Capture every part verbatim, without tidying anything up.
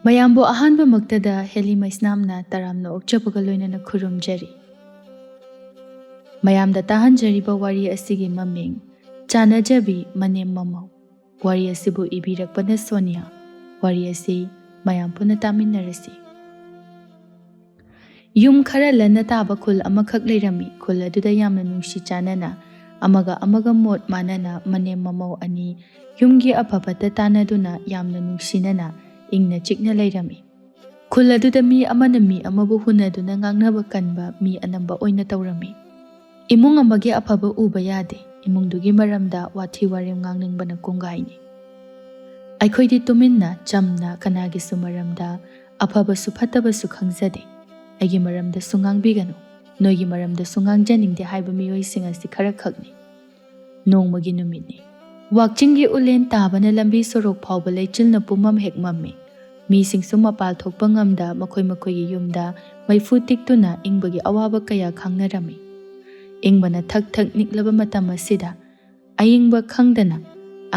ꯃꯌꯥꯝꯕꯨ ꯑꯍꯥꯟꯕꯃꯛꯇꯗ ꯍꯦꯂꯤ ꯃꯩꯁꯅꯥꯝꯅ ꯇꯔꯥꯝꯅ ꯑꯣꯛꯆꯕꯒ ꯂꯣꯏꯅꯅ ꯈꯨꯔꯨꯝꯖꯔꯤ꯫ ꯃꯌꯥꯝꯗ ꯇꯥꯍꯟꯖꯔꯤꯕ ꯋꯥꯔꯤ ꯑꯁꯤꯒꯤ ꯃꯃꯤꯡ ꯆꯥꯟꯅꯖꯕꯤ ꯃꯅꯦꯝ ꯃꯃꯧ꯫ ꯋꯥꯔꯤ ꯑꯁꯤꯕꯨ ꯏꯕꯤꯔꯛꯄꯅ ꯁꯣꯅꯤꯌꯥ꯫ ꯋꯥꯔꯤ ꯑꯁꯤ ꯃꯌꯥꯝ ꯄꯨꯟꯅ ꯇꯥꯃꯤꯟꯅꯔꯁꯤ꯫ ꯌꯨꯝ ꯈꯔ ꯂꯟꯅ ꯇꯥꯕ ꯈꯨꯜ ꯑꯃꯈꯛ ꯂꯩꯔꯝꯃꯤ꯫ ꯈꯨꯜ ꯑꯗꯨꯗ ꯌꯥꯝꯅ ꯅꯨꯡꯁꯤ ꯆꯥꯟꯅꯅ, ꯑꯃꯒ ꯑꯃꯒ ꯃꯣꯠ ꯃꯥꯟꯅꯅ ꯃꯅꯦꯝ ꯃꯃꯧ ꯑꯅꯤ ꯌꯨꯝꯒꯤ ꯑꯐ ꯐꯠꯇ ꯇꯥꯟꯅꯗꯨꯅ ꯌꯥꯝꯅ ꯅꯨꯡꯁꯤꯅꯅ ꯏꯪꯅ ꯆꯤꯛꯅ ꯂꯩꯔꯝꯃꯤ꯫ ꯈꯨꯜ ꯑꯗꯨꯗ ꯃꯤ ꯑꯃꯅ ꯃꯤ ꯑꯃꯕꯨ ꯍꯨꯟꯅꯗꯨꯅ ꯉꯥꯡꯅꯕ ꯀꯟꯕ ꯃꯤ ꯑꯅꯝꯕ ꯑꯣꯏꯅ ꯇꯧꯔꯝꯃꯤ꯫ ꯏꯃꯨꯡ ꯑꯃꯒꯤ ꯑꯐꯕ ꯎꯕ ꯌꯥꯗꯦ꯫ ꯏꯃꯨꯡꯗꯨꯒꯤ ꯃꯔꯝꯗ ꯋꯥꯊꯤ ꯋꯥꯔꯦꯝ ꯉꯥꯡꯅꯤꯡꯕꯅ ꯀꯣꯡꯒꯥꯏꯅꯤ꯫ ꯑꯩꯈꯣꯏꯗꯤ ꯇꯨꯃꯤꯟꯅ, ꯆꯝꯅ, ꯀꯅꯥꯒꯤꯁꯨ ꯃꯔꯝꯗ ꯑꯐꯕꯁꯨ ꯐꯠꯇꯕꯁꯨ ꯈꯪꯖꯗꯦ꯫ ꯑꯩꯒꯤ ꯃꯔꯝꯗꯁꯨ ꯉꯥꯡꯕꯤꯒꯅꯨ꯫ ꯅꯣꯏꯒꯤ ꯃꯔꯝꯗꯁꯨ ꯉꯥꯡꯖꯅꯤꯡꯗꯦ ꯍꯥꯏꯕ ꯃꯤꯑꯣꯏꯁꯤꯡ ꯑꯁꯤ ꯈꯔ ꯈꯛꯅꯤ꯫ ꯅꯣꯡꯃꯒꯤ ꯅꯨꯃꯤꯠꯅꯤ꯫ ꯋꯥꯛꯆꯤꯡꯒꯤ ꯎꯂꯦꯟ ꯇꯥꯕꯅ ꯂꯝꯕꯤ ꯁꯣꯔꯣꯛ ꯐꯥꯎꯕ ꯂꯩꯆꯤꯜꯅ ꯄꯨꯝꯃꯝ ꯍꯦꯛ ꯃꯝꯃꯤ꯫ ꯃꯤꯁꯤꯡꯁꯨ ꯃꯄꯥꯜ ꯊꯣꯛꯄ ꯉꯝꯗ ꯃꯈꯣꯏ ꯃꯈꯣꯏꯒꯤ ꯌꯨꯝꯗ ꯃꯩꯐꯨ ꯇꯤꯛꯇꯨꯅ ꯏꯪꯕꯒꯤ ꯑꯋꯥꯕ ꯀꯌꯥ ꯈꯥꯡꯅꯔꯝꯃꯤ꯫ ꯏꯪꯕꯅ ꯊꯛ ꯊꯛ ꯅꯤꯛꯂꯕ ꯃꯇꯝ ꯑꯁꯤꯗ ꯑꯏꯪꯕ ꯈꯪꯗꯅ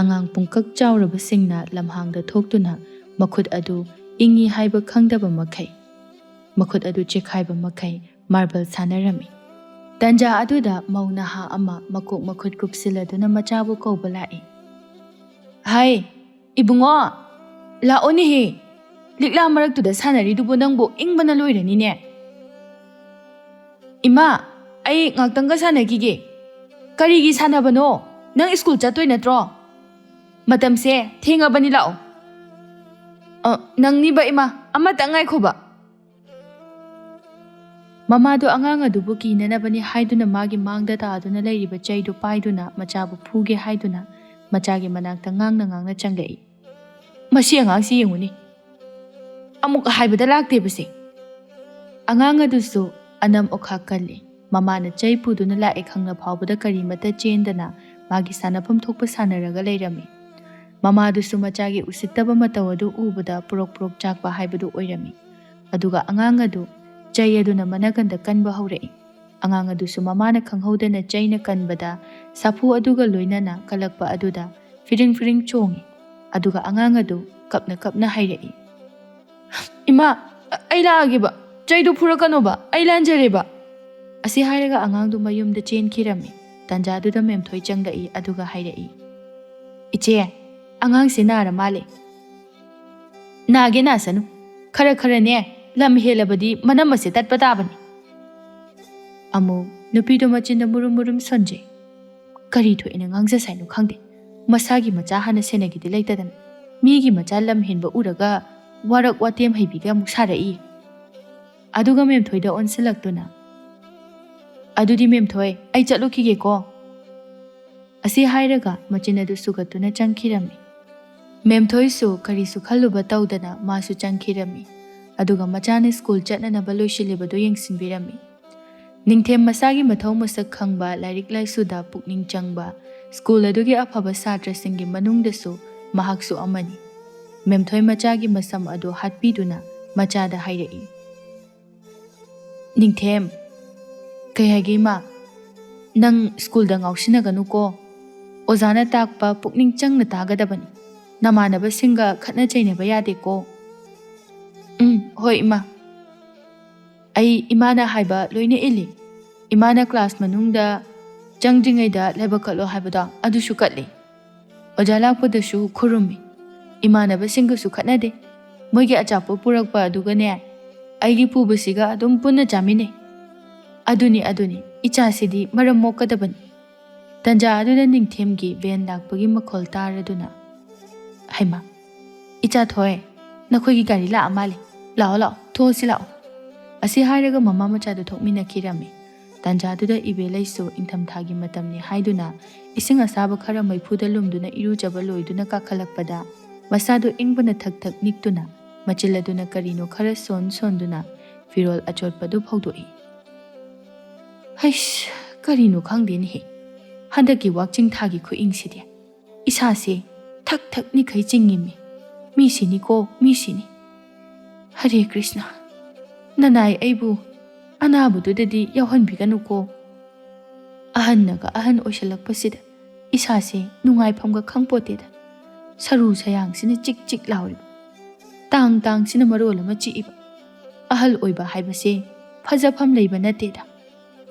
ꯑꯉꯥꯡ ꯄꯨꯡꯀꯛ ꯆꯥꯎꯔꯕꯁꯤꯡꯅ ꯂꯝꯍꯥꯡꯗ ꯊꯣꯛꯇꯨꯅ ꯃꯈꯨꯠ ꯑꯗꯨ ꯏꯪꯉꯤ ꯍꯥꯏꯕ ꯈꯪꯗꯕ ꯃꯈꯩ, ꯃꯈꯨꯠ ꯑꯗꯨ ꯆꯦꯛꯈꯥꯏꯕ ꯃꯈꯩ ꯃꯥꯔꯕꯜ ꯁꯥꯟꯅꯔꯝꯃꯤ꯫ ꯇꯟꯖꯥ ꯑꯗꯨꯗ ꯃꯧ ꯅꯍꯥ ꯑꯃ ꯃꯀꯣꯛ ꯃꯈꯨꯠ ꯀꯨꯞꯁꯤꯜꯂꯗꯨꯅ ꯃꯆꯥꯕꯨ ꯀꯧꯕ ꯂꯥꯛꯏ꯫ "ꯍꯥꯏ, ꯏꯕꯨꯡꯉꯣ, ꯂꯥꯛꯑꯣꯅꯦꯍꯦ꯫ ꯂꯤꯛꯂꯥ ꯃꯔꯛꯇꯨꯗ ꯁꯥꯟꯅꯔꯤꯗꯨꯕꯨ ꯅꯪꯕꯨ ꯏꯪꯕꯅ ꯂꯣꯏꯔꯅꯤꯅꯦ꯫" "ꯏꯃꯥ, ꯑꯩ ꯉꯥꯛꯇꯪꯒ ꯁꯥꯟꯅꯈꯤꯒꯦ꯫" "ꯀꯔꯤꯒꯤ ꯁꯥꯟꯅꯕꯅꯣ? ꯅꯪ ꯁ꯭ꯀꯨꯜ ꯆꯠꯇꯣꯏ ꯅꯠꯇ꯭ꯔꯣ? ꯃꯇꯝꯁꯦ ꯊꯦꯡꯉꯕꯅꯤ, ꯂꯥꯛꯑꯣ꯫" "ꯑ, ꯅꯪꯅꯤꯕ ꯏꯃꯥ, ꯑꯃꯇ ꯉꯥꯏꯈꯣꯕ꯫" ꯃꯃꯥꯗꯨ ꯑꯉꯥꯡ ꯑꯗꯨꯕꯨ ꯀꯤꯅꯅꯕꯅꯤ ꯍꯥꯏꯗꯨꯅ ꯃꯥꯒꯤ ꯃꯥꯡꯗ ꯇꯥꯗꯨꯅ ꯂꯩꯔꯤꯕ ꯆꯩꯗꯨ ꯄꯥꯏꯗꯨꯅ ꯃꯆꯥꯕꯨ ꯐꯨꯒꯦ ꯍꯥꯏꯗꯨꯅ ꯃꯆꯥꯒꯤ ꯃꯅꯥꯛꯇ ꯉꯥꯡꯅ ꯉꯥꯡꯅ ꯆꯪꯂꯛꯏ꯫ "ꯃꯁꯤ ꯑꯉꯥꯡꯁꯤ ꯌꯦꯡꯉꯨꯅꯦ, ꯑꯃꯨꯛ ꯍꯥꯏꯕꯗ ꯂꯥꯛꯇꯦꯕꯁꯦ꯫" ꯑꯉꯥꯡ ꯑꯗꯨꯁꯨ ꯑꯅꯝ ꯑꯣꯈꯥꯛ ꯀꯜꯂꯤ꯫ ꯃꯃꯥꯅ ꯆꯩ ꯄꯨꯗꯨꯅ ꯂꯥꯛꯑꯦ ꯈꯪꯂ ꯐꯥꯎꯕꯗ ꯀꯔꯤꯃꯠꯇ ꯆꯦꯟꯗꯅ ꯃꯥꯒꯤ ꯁꯥꯟꯅꯐꯝ ꯊꯣꯛꯄ ꯁꯥꯟꯅꯔꯒ ꯂꯩꯔꯝꯃꯤ꯫ ꯃꯃꯥꯗꯨꯁꯨ ꯃꯆꯥꯒꯤ ꯎꯁꯤꯠꯇꯕ ꯃꯇꯧ ꯑꯗꯨ ꯎꯕꯗ ꯄꯨꯔꯣꯛ ꯄꯨꯔꯣꯛ ꯆꯥꯛꯄ ꯍꯥꯏꯕꯗꯨ ꯑꯣꯏꯔꯝꯃꯤ꯫ ꯑꯗꯨꯒ ꯑꯉꯥꯡ ꯑꯗꯨ ꯆꯩ ꯑꯗꯨꯅ ꯃꯅꯥꯀꯟꯗ ꯀꯟꯕ ꯍꯧꯔꯛꯏ꯫ ꯑꯉꯥꯡ ꯑꯗꯨꯁꯨ ꯃꯃꯥꯅ ꯈꯪꯍꯧꯗꯅ ꯆꯩꯅ ꯀꯟꯕꯗ ꯁꯥꯐꯨ ꯑꯗꯨꯒ ꯂꯣꯏꯅꯅ ꯀꯜꯂꯛꯄ ꯑꯗꯨꯗ ꯐꯤꯔꯤꯡ ꯐꯤꯔꯤꯡ ꯆꯣꯡꯏ꯫ ꯑꯗꯨꯒ ꯑꯉꯥꯡ ꯑꯗꯨ ꯀꯞꯅ ꯀꯞꯅ ꯍꯥꯏꯔꯛꯏ, "ꯏꯃꯥ, ꯑ-, ꯑꯩ ꯂꯥꯛꯑꯒꯦꯕ, ꯆꯩꯗꯨ ꯐꯨꯔꯛꯀꯅꯣꯕ, ꯑꯩ ꯂꯥꯟꯖꯔꯦꯕ"꯫ ꯑꯁꯤ ꯍꯥꯏꯔꯒ ꯑꯉꯥꯡꯗꯨ ꯃꯌꯨꯝꯗ ꯆꯦꯟꯈꯤꯔꯝꯃꯤ꯫ ꯇꯥꯟꯖꯥꯗꯨꯗ ꯃꯦꯝꯊꯣꯏ ꯆꯪꯂꯛꯏ, ꯑꯗꯨꯒ ꯍꯥꯏꯔꯛꯏ, "ꯏꯆꯦ, ꯑꯉꯥꯡꯁꯦ ꯅꯥꯔ ꯃꯥꯜꯂꯦ"꯫ "ꯅꯥꯒꯦ ꯅꯥꯁꯅꯨ, ꯈꯔ ꯈꯔꯅꯦ, ꯂꯝ ꯍꯦꯜꯂꯕꯗꯤ ꯃꯅꯝ ꯑꯁꯦ ꯇꯠꯄ ꯇꯥꯕꯅꯤ"꯫ ꯑꯃꯨꯛ ꯅꯨꯄꯤꯗꯣ ꯃꯆꯤꯟꯗ ꯃꯨꯔꯨꯝ ꯃꯨꯔꯨꯝ ꯁꯣꯟꯖꯩ꯫ ꯀꯔꯤ ꯊꯣꯛꯏꯅ ꯉꯥꯡꯖꯁꯥꯏꯅꯣ ꯈꯪꯗꯦ꯫ ꯃꯁꯥꯒꯤ ꯃꯆꯥ ꯍꯥꯟꯅ ꯁꯦꯟꯅꯒꯦꯗꯤ ꯂꯩꯇꯗꯅ, ꯃꯤꯒꯤ ꯃꯆꯥ ꯂꯝ ꯍꯦꯟꯕ ꯎꯔꯒ ꯋꯥꯔꯛ ꯋꯥꯇꯦꯝ ꯍꯩꯕꯤꯒ ꯑꯃꯨꯛ ꯁꯥꯔꯛꯏ꯫ ꯑꯗꯨꯒ ꯃꯦꯝꯊꯣꯏꯗ ꯑꯣꯟꯁꯤꯜꯂꯛꯇꯨꯅ, "ꯑꯗꯨꯗꯤ ꯃꯦꯝꯊꯣꯏ, ꯑꯩ ꯆꯠꯂꯨꯈꯤꯒꯦꯀꯣ"꯫ ꯑꯁꯤ ꯍꯥꯏꯔꯒ ꯃꯆꯤꯟ ꯑꯗꯨ ꯁꯨꯒꯠꯇꯨꯅ ꯆꯪꯈꯤꯔꯝꯃꯤ꯫ ꯃꯦꯝꯊꯣꯏꯁꯨ ꯀꯔꯤꯁꯨ ꯈꯜꯂꯨꯕ ꯇꯧꯗꯅ ꯃꯥꯁꯨ ꯆꯪꯈꯤꯔꯝꯃꯤ꯫ ꯑꯗꯨꯒ ꯃꯆꯥꯅ ꯁ꯭ꯀꯨꯜ ꯆꯠꯅꯅꯕ ꯂꯣꯏꯁꯤꯜꯂꯤꯕꯗꯨ ꯌꯦꯡꯁꯤꯟꯕꯤꯔꯝꯃꯤ꯫ ꯅꯤꯡꯊꯦꯝ ꯃꯁꯥꯒꯤ ꯃꯊꯧ ꯃꯁꯛ ꯈꯪꯕ, ꯂꯥꯏꯔꯤꯛ ꯂꯥꯏꯁꯨꯗ ꯄꯨꯛꯅꯤꯡ ꯆꯪꯕ, ꯁ꯭ꯀꯨꯜ ꯑꯗꯨꯒꯤ ꯑꯐꯕ ꯁꯥꯇ꯭ꯔꯁꯤꯡꯒꯤ ꯃꯅꯨꯡꯗꯁꯨ ꯃꯍꯥꯛꯁꯨ ꯑꯃꯅꯤ꯫ ꯃꯦꯝꯊꯣꯏ ꯃꯆꯥꯒꯤ ꯃꯁꯝ ꯑꯗꯨ ꯍꯥꯠꯄꯤꯗꯨꯅ ꯃꯆꯥꯗ ꯍꯥꯏꯔꯛꯏ, "ꯅꯤꯡꯊꯦꯝ"꯫ "ꯀꯩ ꯍꯥꯏꯒꯦ, ꯏꯃꯥ?" "ꯅꯪ ꯁ꯭ꯀꯨꯜꯗ ꯉꯥꯎꯁꯤꯟꯅꯒꯅꯨꯀꯣ꯫ ꯑꯣꯖꯥꯅ ꯇꯥꯛꯄ ꯄꯨꯛꯅꯤꯡ ꯆꯪꯅ ꯇꯥꯒꯗꯕꯅꯤ꯫ ꯅꯃꯥꯟꯅꯕꯁꯤꯡꯒ ꯈꯠꯅ ꯆꯩꯅꯕ ꯌꯥꯗꯦꯀꯣ"꯫ "ꯎꯝ, ꯍꯣꯏ, ꯏꯃꯥ꯫ ꯑꯩ ꯏꯃꯥꯅ ꯍꯥꯏꯕ ꯂꯣꯏꯅ ꯏꯜꯂꯤ꯫ ꯏꯃꯥꯅ ꯀ꯭ꯂꯥꯁ ꯃꯅꯨꯡꯗ ꯆꯪꯗ꯭ꯔꯤꯉꯩꯗ ꯂꯥꯏꯕꯛ ꯀꯠꯂꯣ ꯍꯥꯏꯕꯗꯣ, ꯑꯗꯨꯁꯨ ꯀꯠꯂꯤ꯫ ꯑꯣꯖꯥ ꯂꯥꯛꯄꯗꯁꯨ ꯈꯨꯔꯨꯝꯃꯤ꯫ ꯏꯃꯥꯟꯅꯕꯁꯤꯡꯒꯁꯨ ꯈꯠꯅꯗꯦ꯫ ꯃꯣꯏꯒꯤ ꯑꯆꯥꯄꯣꯠ ꯄꯨꯔꯛꯄ ꯑꯗꯨꯒꯅꯦ, ꯑꯩꯒꯤ ꯄꯨꯕꯁꯤꯒ ꯑꯗꯨꯝ ꯄꯨꯟꯅ ꯆꯥꯃꯤꯟꯅꯩ꯫ ꯑꯗꯨꯅꯤ, ꯑꯗꯨꯅꯤ, ꯏꯆꯥꯁꯤꯗꯤ ꯃꯔꯝ ꯃꯣꯛꯀꯗꯕꯅꯤ"꯫ ꯇꯟꯖꯥ ꯑꯗꯨꯗ ꯅꯤꯡꯊꯦꯝꯒꯤ ꯚꯦꯟ ꯂꯥꯛꯄꯒꯤ ꯃꯈꯣꯜ ꯇꯥꯔꯗꯨꯅ, "ꯍꯩꯃꯥ, ꯏꯆꯥ ꯊꯣꯏ, ꯅꯈꯣꯏꯒꯤ ꯒꯥꯔꯤ ꯂꯥꯛꯑ ꯃꯥꯜꯂꯦ꯫ ꯂꯥꯛꯑꯣ, ꯂꯥꯛꯑꯣ, ꯊꯣꯛꯑꯁꯤ ꯂꯥꯛꯑꯣ"꯫ ꯑꯁꯤ ꯍꯥꯏꯔꯒ ꯃꯃꯥ ꯃꯆꯥꯗꯨ ꯊꯣꯛꯃꯤꯟꯅꯈꯤꯔꯝꯃꯤ꯫ ꯇꯥꯟꯖꯥꯗꯨꯗ ꯏꯕꯦꯂꯩꯁꯨ ꯏꯪꯊꯝꯊꯥꯒꯤ ꯃꯇꯝꯅꯤ ꯍꯥꯏꯗꯨꯅ ꯏꯁꯤꯡ ꯑꯁꯥꯕ ꯈꯔ ꯃꯩꯐꯨꯗ ꯂꯨꯝꯗꯨꯅ ꯏꯔꯨꯖꯕ ꯂꯣꯏꯗꯨꯅ ꯀꯥꯈꯠꯂꯛꯄꯗ ꯃꯁꯥꯗꯨ ꯏꯪꯕꯅ ꯊꯛ ꯊꯛ ꯅꯤꯛꯇꯨꯅ ꯃꯆꯤꯜ ꯑꯗꯨꯅ ꯀꯔꯤꯅꯣ ꯈꯔ ꯁꯣꯟ ꯁꯣꯟꯗꯨꯅ ꯐꯤꯔꯣꯜ ꯑꯆꯣꯠꯄꯗꯨ ꯐꯧꯗꯣꯛꯏ꯫ "ꯍꯩꯁ, ꯀꯔꯤꯅꯣ ꯈꯪꯗꯦꯅꯦꯍꯦ, ꯍꯟꯗꯛꯀꯤ ꯋꯥꯛꯆꯤꯡ ꯊꯥꯒꯤ ꯈꯨꯏꯪꯁꯤꯗꯤ꯫ ꯏꯁꯥꯁꯦ ꯊꯛ ꯊꯛ ꯅꯤꯛꯈꯩ ꯆꯤꯡꯉꯤꯃꯤ꯫ ꯃꯤꯁꯤꯅꯤꯀꯣ, ꯃꯤꯁꯤꯅꯤ꯫ ꯍꯔꯦ ꯀ꯭ꯔꯤꯁꯅ, ꯅꯅꯥꯏ ꯑꯩꯕꯨ ꯑꯅꯥꯕꯗꯨꯗꯗꯤ ꯌꯥꯎꯍꯟꯕꯤꯒꯅꯨꯀꯣ"꯫ ꯑꯍꯟꯅꯒ ꯑꯍꯟ ꯑꯣꯏꯁꯜꯂꯛꯄꯁꯤꯗ ꯏꯁꯥꯁꯦ ꯅꯨꯡꯉꯥꯏꯐꯝꯒ ꯈꯪꯄꯣꯠꯇꯦꯗ꯫ ꯁꯔꯨ ꯁꯌꯥꯡꯁꯤꯅ ꯆꯤꯛ ꯆꯤꯛ ꯂꯥꯎꯔꯤꯕ꯫ ꯇꯥꯡ ꯇꯥꯡꯁꯤꯅ ꯃꯔꯣꯜ ꯑꯃ ꯆꯤꯛꯏꯕ꯫ ꯑꯍꯜ ꯑꯣꯏꯕ ꯍꯥꯏꯕꯁꯦ ꯐꯖꯐꯝ ꯂꯩꯕ ꯅꯠꯇꯦꯗ꯫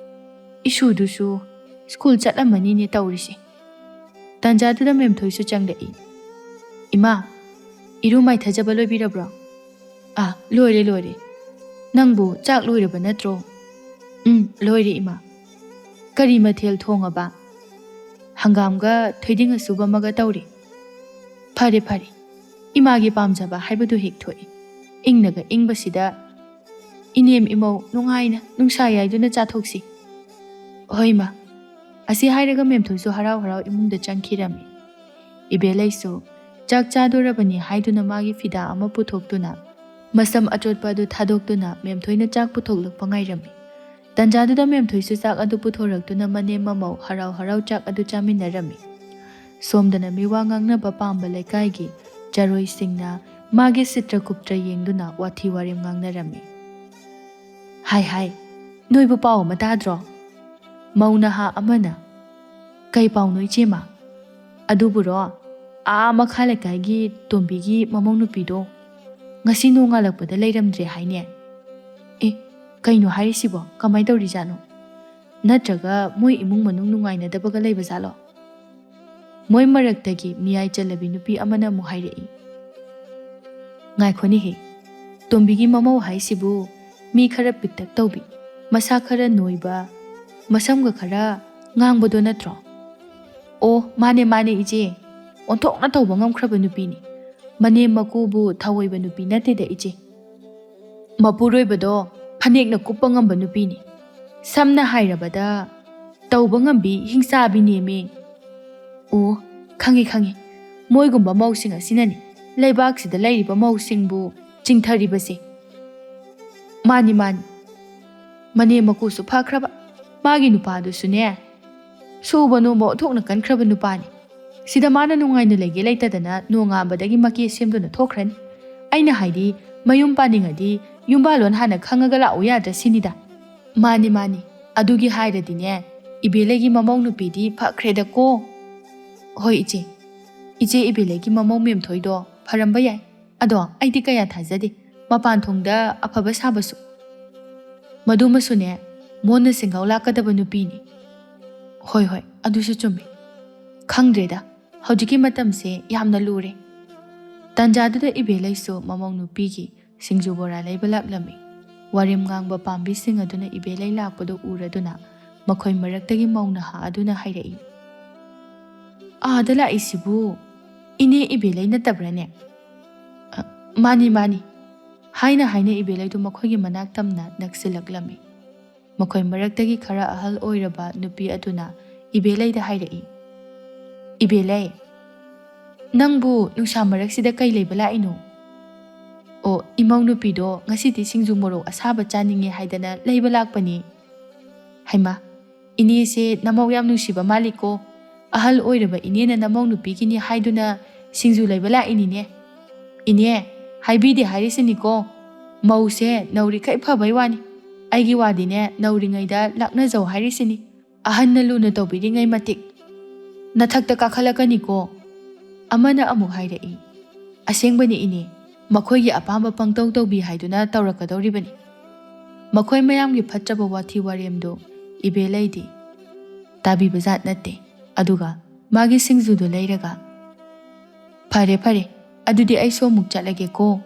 ꯏꯁꯨꯗꯨꯁꯨ ꯁ꯭ꯀꯨꯜ ꯆꯠꯂꯝꯃꯅꯤꯅꯦ ꯇꯧꯔꯤꯁꯦ꯫ ꯇꯥꯟꯖꯥꯗꯨꯗ ꯃꯦꯝꯊꯣꯏꯁꯨ ꯆꯪꯂꯛꯏ꯫ "ꯏꯃꯥ, ꯏꯔꯨ ꯃꯥꯏꯊꯖꯕ ꯂꯣꯏꯕꯤꯔꯕ꯭ꯔꯣ?" "ꯑꯥ, ꯂꯣꯏꯔꯦ, ꯂꯣꯏꯔꯦ꯫ ꯅꯪꯕꯨ ꯆꯥꯛ ꯂꯣꯏꯔꯕ ꯅꯠꯇ꯭ꯔꯣ?" "ꯎꯝ, ꯂꯣꯏꯔꯦ, ꯏꯃꯥ꯫" "ꯀꯔꯤ ꯃꯊꯦꯜ ꯊꯣꯡꯉꯕ?" "ꯍꯪꯒꯥꯝꯒ ꯊꯣꯏꯗꯤꯡ ꯑꯁꯨꯕ ꯑꯃꯒ ꯇꯧꯔꯦ꯫" "ꯐꯔꯦ, ꯐꯔꯦ꯫ ꯏꯃꯥꯒꯤ ꯄꯥꯝꯖꯕ ꯍꯥꯏꯕꯗꯨ ꯍꯦꯛ ꯊꯣꯛꯏ꯫ ꯏꯪꯅꯒ ꯏꯪꯕꯁꯤꯗ ꯏꯅꯦꯝ ꯏꯃꯧ ꯅꯨꯡꯉꯥꯏꯅ ꯅꯨꯡꯁꯥ ꯌꯥꯏꯗꯨꯅ ꯆꯥꯊꯣꯛꯁꯤ꯫" "ꯍꯣꯏ, ꯏꯃꯥ꯫" ꯑꯁꯤ ꯍꯥꯏꯔꯒ ꯃꯦꯝꯊꯣꯏꯁꯨ ꯍꯔꯥꯎ ꯍꯔꯥꯎ ꯏꯃꯨꯡꯗ ꯆꯪꯈꯤꯔꯝꯃꯤ꯫ ꯏꯕꯦꯂꯩꯁꯨ ꯆꯥꯛ ꯆꯥꯗꯣꯔꯕꯅꯤ ꯍꯥꯏꯗꯨꯅ ꯃꯥꯒꯤ ꯐꯤꯗꯥ ꯑꯃ ꯄꯨꯊꯣꯛꯇꯨꯅ, ꯃꯁꯝ ꯑꯆꯣꯠꯄ ꯑꯗꯨ ꯊꯥꯗꯣꯛꯇꯨꯅ ꯃꯦꯝꯊꯣꯏꯅ ꯆꯥꯛ ꯄꯨꯊꯣꯛꯂꯛꯄ ꯉꯥꯏꯔꯝꯃꯤ꯫ ꯇꯟꯖꯥꯗꯨꯗ ꯃꯦꯝꯊꯣꯏꯁꯨ ꯆꯥꯛ ꯑꯗꯨ ꯄꯨꯊꯣꯔꯛꯇꯨꯅ ꯃꯅꯦꯝ ꯃꯃꯧ ꯍꯔꯥꯎ ꯍꯔꯥꯎ ꯆꯥꯛ ꯑꯗꯨ ꯆꯥꯃꯤꯟꯅꯔꯝꯃꯤ꯫ ꯁꯣꯝꯗꯅ ꯃꯤꯋꯥ ꯉꯥꯡꯅꯕ ꯄꯥꯝꯕ ꯂꯩꯀꯥꯏꯒꯤ ꯆꯔꯣꯏꯁꯤꯡꯅ ꯃꯥꯒꯤ ꯁꯤꯇ꯭ꯔ ꯀꯨꯞꯇ꯭ꯔ ꯌꯦꯡꯗꯨꯅ ꯋꯥꯊꯤ ꯋꯥꯔꯦꯝ ꯉꯥꯡꯅꯔꯝꯃꯤ꯫ "ꯍꯥꯏ ꯍꯥꯏ, ꯅꯣꯏꯕꯨ ꯄꯥꯎ ꯑꯃ ꯇꯥꯗ꯭ꯔꯣ?" ꯃꯧ ꯅꯍꯥ ꯑꯃꯅ, "ꯀꯩ ꯄꯥꯎꯅꯣ ꯏꯆꯦꯃ?" "ꯑꯗꯨꯕꯨꯔꯣ, ꯑꯥ ꯃꯈꯥ ꯂꯩꯀꯥꯏꯒꯤ ꯇꯣꯝꯕꯤꯒꯤ ꯃꯃꯧ ꯅꯨꯄꯤꯗꯣ ꯉꯁꯤ ꯅꯣꯡꯉꯥꯜꯂꯛꯄꯗ ꯂꯩꯔꯝꯗ꯭ꯔꯦ ꯍꯥꯏꯅꯦ꯫" "ꯑꯦ, ꯀꯩꯅꯣ ꯍꯥꯏꯔꯤꯁꯤꯕꯣ? ꯀꯃꯥꯏ ꯇꯧꯔꯤꯖꯥꯠꯅꯣ? ꯅꯠꯇ꯭ꯔꯒ ꯃꯣꯏ ꯏꯃꯨꯡ ꯃꯅꯨꯡ ꯅꯨꯡꯉꯥꯏꯅꯗꯕꯒ ꯂꯩꯕꯖꯥꯠꯂꯣ?" ꯃꯣꯏ ꯃꯔꯛꯇꯒꯤ ꯃꯤꯌꯥꯏ ꯆꯜꯂꯕꯤ ꯅꯨꯄꯤ ꯑꯃꯅ ꯑꯃꯨꯛ ꯍꯥꯏꯔꯛꯏ꯫ "ꯉꯥꯏꯈꯣꯅꯦꯍꯦ, ꯇꯣꯝꯕꯤꯒꯤ ꯃꯃꯧ ꯍꯥꯏꯁꯤꯕꯨ ꯃꯤ ꯈꯔ ꯄꯤꯛꯇꯛ ꯇꯧꯕꯤ, ꯃꯁꯥ ꯈꯔ ꯅꯣꯏꯕ, ꯃꯁꯝꯒ ꯈꯔ ꯉꯥꯡꯕꯗꯣ ꯅꯠꯇ꯭ꯔꯣ?" "ꯑꯣ, ꯃꯥꯅꯦ, ꯃꯥꯅꯦ ꯏꯆꯦ꯫ ꯑꯣꯟꯊꯣꯛꯅ ꯇꯧꯕ ꯉꯝꯈ꯭ꯔꯕ ꯅꯨꯄꯤꯅꯤ꯫ ꯃꯅꯦꯝ ꯃꯀꯨꯕꯨ ꯊꯧꯑꯣꯏꯕ ꯅꯨꯄꯤ ꯅꯠꯇꯦꯗ ꯏꯆꯦ꯫ ꯃꯄꯨꯔꯣꯏꯕꯗꯣ ꯐꯅꯦꯛꯅ ꯀꯨꯞꯄ ꯉꯝꯕ ꯅꯨꯄꯤꯅꯤ꯫ ꯁꯝꯅ ꯍꯥꯏꯔꯕꯗ, ꯇꯧꯕ ꯉꯝꯕꯤ ꯍꯤꯡꯆꯥꯕꯤꯅꯦꯃꯤ꯫" "ꯑꯣ, ꯈꯪꯉꯤ, ꯈꯪꯉꯤ꯫ ꯃꯣꯏꯒꯨꯝꯕ ꯃꯧꯁꯤꯡ ꯑꯁꯤꯅꯅꯤ ꯂꯩꯕꯥꯛꯁꯤꯗ ꯂꯩꯔꯤꯕ ꯃꯧꯁꯤꯡꯕꯨ ꯆꯤꯡꯊꯔꯤꯕꯁꯦ꯫" "ꯃꯥꯅꯤ, ꯃꯥꯅꯤ꯫ ꯃꯅꯦꯝ ꯃꯀꯨꯁꯨ ꯐꯈ꯭ꯔꯕ, ꯃꯥꯒꯤ ꯅꯨꯄꯥꯗꯨꯁꯨꯅꯦ, ꯁꯨꯕ ꯅꯣꯝꯕ ꯑꯣꯟꯊꯣꯛꯅ ꯀꯟꯈ꯭ꯔꯕ ꯅꯨꯄꯥꯅꯤ꯫ ꯁꯤꯗ ꯃꯥꯅ ꯅꯨꯡꯉꯥꯏꯅ ꯂꯩꯒꯦ ꯂꯩꯇꯗꯅ ꯅꯣꯡꯉꯥꯟꯕꯗꯒꯤ ꯃꯀꯦ ꯁꯦꯝꯗꯨꯅ ꯊꯣꯛꯈ꯭ꯔꯅꯤ꯫ ꯑꯩꯅ ꯍꯥꯏꯗꯤ, ꯃꯌꯨꯝ ꯄꯥꯅꯤꯡꯉꯗꯤ ꯌꯨꯝꯕꯥꯜꯂꯣꯟ ꯍꯥꯟꯅ ꯈꯪꯉꯒ ꯂꯥꯛꯎ ꯌꯥꯗ꯭ꯔꯥ ꯁꯤꯅꯤꯗ꯫" "ꯃꯥꯅꯤ, ꯃꯥꯅꯤ꯫ ꯑꯗꯨꯒꯤ ꯍꯥꯏꯔꯗꯤꯅꯦ, ꯏꯕꯦꯂꯩꯒꯤ ꯃꯃꯧ ꯅꯨꯄꯤꯗꯤ ꯐꯈ꯭ꯔꯦꯗꯀꯣ꯫" "ꯍꯣꯏ ꯏꯆꯦ꯫ ꯏꯆꯦ ꯏꯕꯦꯂꯩꯒꯤ ꯃꯃꯧ ꯃꯦꯝꯊꯣꯏꯗꯣ ꯐꯔꯝꯕ ꯌꯥꯏ꯫ ꯑꯗꯣ ꯑꯩꯗꯤ ꯀꯌꯥ ꯊꯥꯖꯗꯦ, ꯃꯄꯥꯟ ꯊꯣꯡꯗ ꯑꯐꯕ ꯁꯥꯕꯁꯨ꯫ ꯃꯗꯨꯃꯁꯨꯅꯦ, ꯃꯣꯟꯅ ꯁꯦꯡꯒꯥꯎ ꯂꯥꯛꯀꯗꯕ ꯅꯨꯄꯤꯅꯤ꯫ ꯍꯣꯏ, ꯍꯣꯏ, ꯑꯗꯨꯁꯨ ꯆꯨꯝꯃꯤ꯫ ꯈꯪꯗ꯭ꯔꯦꯗ, ꯍꯧꯖꯤꯛꯀꯤ ꯃꯇꯝꯁꯦ ꯌꯥꯝꯅ ꯂꯨꯔꯦ꯫ ꯇꯥꯟꯖꯥꯗꯨꯗ ꯏꯕꯦꯂꯩꯁꯨ ꯃꯃꯧ ꯅꯨꯄꯤꯒꯤ ꯁꯤꯡꯖꯨ ꯕꯣꯔꯥ ꯂꯩꯕ ꯂꯥꯛꯂꯝꯃꯤ꯫ ꯋꯥꯔꯦꯝ ꯉꯥꯡꯕ ꯄꯥꯝꯕꯤꯁꯤꯡ ꯑꯗꯨꯅ ꯏꯕꯦꯂꯩ ꯂꯥꯛꯄꯗꯨ ꯎꯔꯗꯨꯅ ꯃꯈꯣꯏ ꯃꯔꯛꯇꯒꯤ ꯃꯧ ꯅꯍꯥ ꯑꯗꯨꯅ ꯍꯥꯏꯔꯛꯏ, "ꯑꯥꯗ ꯂꯥꯛꯏꯁꯤꯕꯨ ꯏꯅꯦ ꯏꯕꯦꯂꯩ ꯅꯠꯇꯕ꯭ꯔꯥꯅꯦ?" "ꯑ, ꯃꯥꯅꯤ, ꯃꯥꯅꯤ," ꯍꯥꯏꯅ ꯍꯥꯏꯅ ꯏꯕꯦꯂꯩꯗꯨ ꯃꯈꯣꯏꯒꯤ ꯃꯅꯥꯛ ꯇꯝꯅ ꯅꯛꯁꯤꯜꯂꯛꯂꯝꯃꯤ꯫ ꯃꯈꯣꯏ ꯃꯔꯛꯇꯒꯤ ꯈꯔ ꯑꯍꯜ ꯑꯣꯏꯔꯕ ꯅꯨꯄꯤ ꯑꯗꯨꯅ ꯏꯕꯦꯂꯩꯗ ꯍꯥꯏꯔꯛꯏ, "ꯏꯕꯦꯂꯩ, ꯅꯪꯕꯨ ꯅꯨꯡꯁꯥ ꯃꯔꯛꯁꯤꯗ ꯀꯩ ꯂꯩꯕ ꯂꯥꯛꯏꯅꯣ?" "ꯑꯣ, ꯏꯃꯧ ꯅꯨꯄꯤꯗꯣ ꯉꯁꯤꯗꯤ ꯁꯤꯡꯖꯨ ꯃꯣꯔꯣꯛ ꯑꯁꯥꯕ ꯆꯥꯅꯤꯡꯉꯦ ꯍꯥꯏꯗꯅ ꯂꯩꯕ ꯂꯥꯛꯄꯅꯤ꯫" "ꯍꯩꯃꯥ, ꯏꯅꯦꯁꯦ ꯅꯃꯧ ꯌꯥꯝ ꯅꯨꯡꯁꯤꯕ ꯃꯥꯜꯂꯤꯀꯣ꯫ ꯑꯍꯜ ꯑꯣꯏꯔꯕ ꯏꯅꯦꯅ ꯅꯃꯧ ꯅꯨꯄꯤꯒꯤꯅꯤ ꯍꯥꯏꯗꯨꯅ ꯁꯤꯡꯖꯨ ꯂꯩꯕ ꯂꯥꯛꯏꯅꯤꯅꯦ꯫ ꯏꯅꯦ, ꯍꯥꯏꯕꯤꯗꯦ ꯍꯥꯏꯔꯤꯁꯤꯅꯤꯀꯣ꯫ ꯃꯧꯁꯦ ꯅꯧꯔꯤꯈꯩ ꯐꯕꯩ ꯋꯥꯅꯤ꯫ ꯑꯩꯒꯤ ꯋꯥꯗꯤꯅꯦ, ꯅꯧꯔꯤꯉꯩꯗ ꯂꯥꯛꯅꯖꯧ ꯍꯥꯏꯔꯤꯁꯤꯅꯤ꯫ ꯑꯍꯟꯅ ꯂꯨꯅ ꯇꯧꯕꯤꯔꯤꯉꯩ ꯃꯇꯤꯛ ꯅꯊꯛꯇ ꯀꯥꯈꯠꯂꯛꯀꯅꯤꯀꯣ꯫" ꯑꯃꯅ ꯑꯃꯨꯛ ꯍꯥꯏꯔꯛꯏ, "ꯑꯁꯦꯡꯕꯅꯤ ꯏꯅꯦ, ꯃꯈꯣꯏꯒꯤ ꯑꯄꯥꯝꯕ ꯄꯪꯇꯧ ꯇꯧꯕꯤ ꯍꯥꯏꯗꯨꯅ ꯇꯧꯔꯛꯀꯗꯧꯔꯤꯕꯅꯤ꯫" ꯃꯈꯣꯏ ꯃꯌꯥꯝꯒꯤ ꯐꯠꯇ꯭ꯔꯕ ꯋꯥꯊꯤ ꯋꯥꯔꯦꯝꯗꯨ ꯏꯕꯦꯂꯩꯗꯤ ꯇꯥꯕꯤꯕ ꯖꯥꯠ ꯅꯠꯇꯦ꯫ ꯑꯗꯨꯒ ꯃꯥꯒꯤ ꯁꯤꯡꯖꯨꯗꯨ ꯂꯩꯔꯒ, "ꯐꯔꯦ, ꯐꯔꯦ, ꯑꯗꯨꯗꯤ ꯑꯩꯁꯨ ꯑꯃꯨꯛ ꯆꯠꯂꯒꯦꯀꯣ꯫"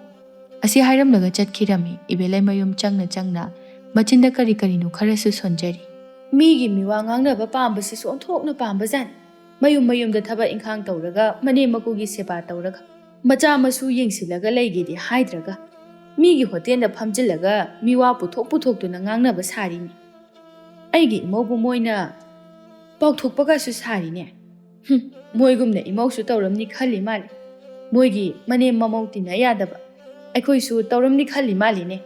ꯑꯁꯤ ꯍꯥꯏꯔꯝꯂꯒ ꯆꯠꯈꯤꯔꯝꯃꯤ꯫ ꯏꯕꯦꯂꯩ ꯃꯌꯨꯝ ꯆꯪꯅ ꯆꯪꯅ ꯃꯆꯤꯟꯗ ꯀꯔꯤ ꯀꯔꯤꯅꯣ ꯈꯔꯁꯨ ꯁꯣꯟꯖꯔꯤ꯫ ꯃꯤꯒꯤ ꯃꯤꯋꯥ ꯉꯥꯡꯅꯕ ꯄꯥꯝꯕꯁꯤꯁꯨ ꯑꯣꯟꯊꯣꯛꯅ ꯄꯥꯝꯕꯖꯥꯠꯅꯤ꯫ ꯃꯌꯨꯝ ꯃꯌꯨꯝꯗ ꯊꯕꯛ ꯏꯪꯈꯥꯡ ꯇꯧꯔꯒ, ꯃꯅꯦꯝ ꯃꯀꯨꯒꯤ ꯁꯦꯕꯥ ꯇꯧꯔꯒ, ꯃꯆꯥ ꯃꯁꯨ ꯌꯦꯡꯁꯤꯜꯂꯒ ꯂꯩꯒꯦꯗꯤ ꯍꯥꯏꯗ꯭ꯔꯒ, ꯃꯤꯒꯤ ꯍꯣꯇꯦꯜꯗ ꯐꯝꯖꯤꯜꯂꯒ ꯃꯤꯋꯥ ꯄꯨꯊꯣꯛ ꯄꯨꯊꯣꯛꯇꯨꯅ ꯉꯥꯡꯅꯕ ꯁꯥꯔꯤꯅꯤ꯫ ꯑꯩꯒꯤ ꯏꯃꯧꯕꯨ ꯃꯣꯏꯅ ꯄꯥꯎꯊꯣꯛꯄꯒꯁꯨ ꯁꯥꯔꯤꯅꯦ꯫ ꯍꯨꯝ, ꯃꯣꯏꯒꯨꯝꯅ ꯏꯃꯧꯁꯨ ꯇꯧꯔꯝꯅꯤ ꯈꯜꯂꯤ ꯃꯥꯜꯂꯤ꯫ ꯃꯣꯏꯒꯤ ꯃꯅꯦꯝ ꯃꯃꯧ ꯇꯤꯟꯅ ꯌꯥꯗꯕ ꯑꯩꯈꯣꯏꯁꯨ ꯇꯧꯔꯝꯅꯤ ꯈꯜꯂꯤ ꯃꯥꯜꯂꯤꯅꯦ꯫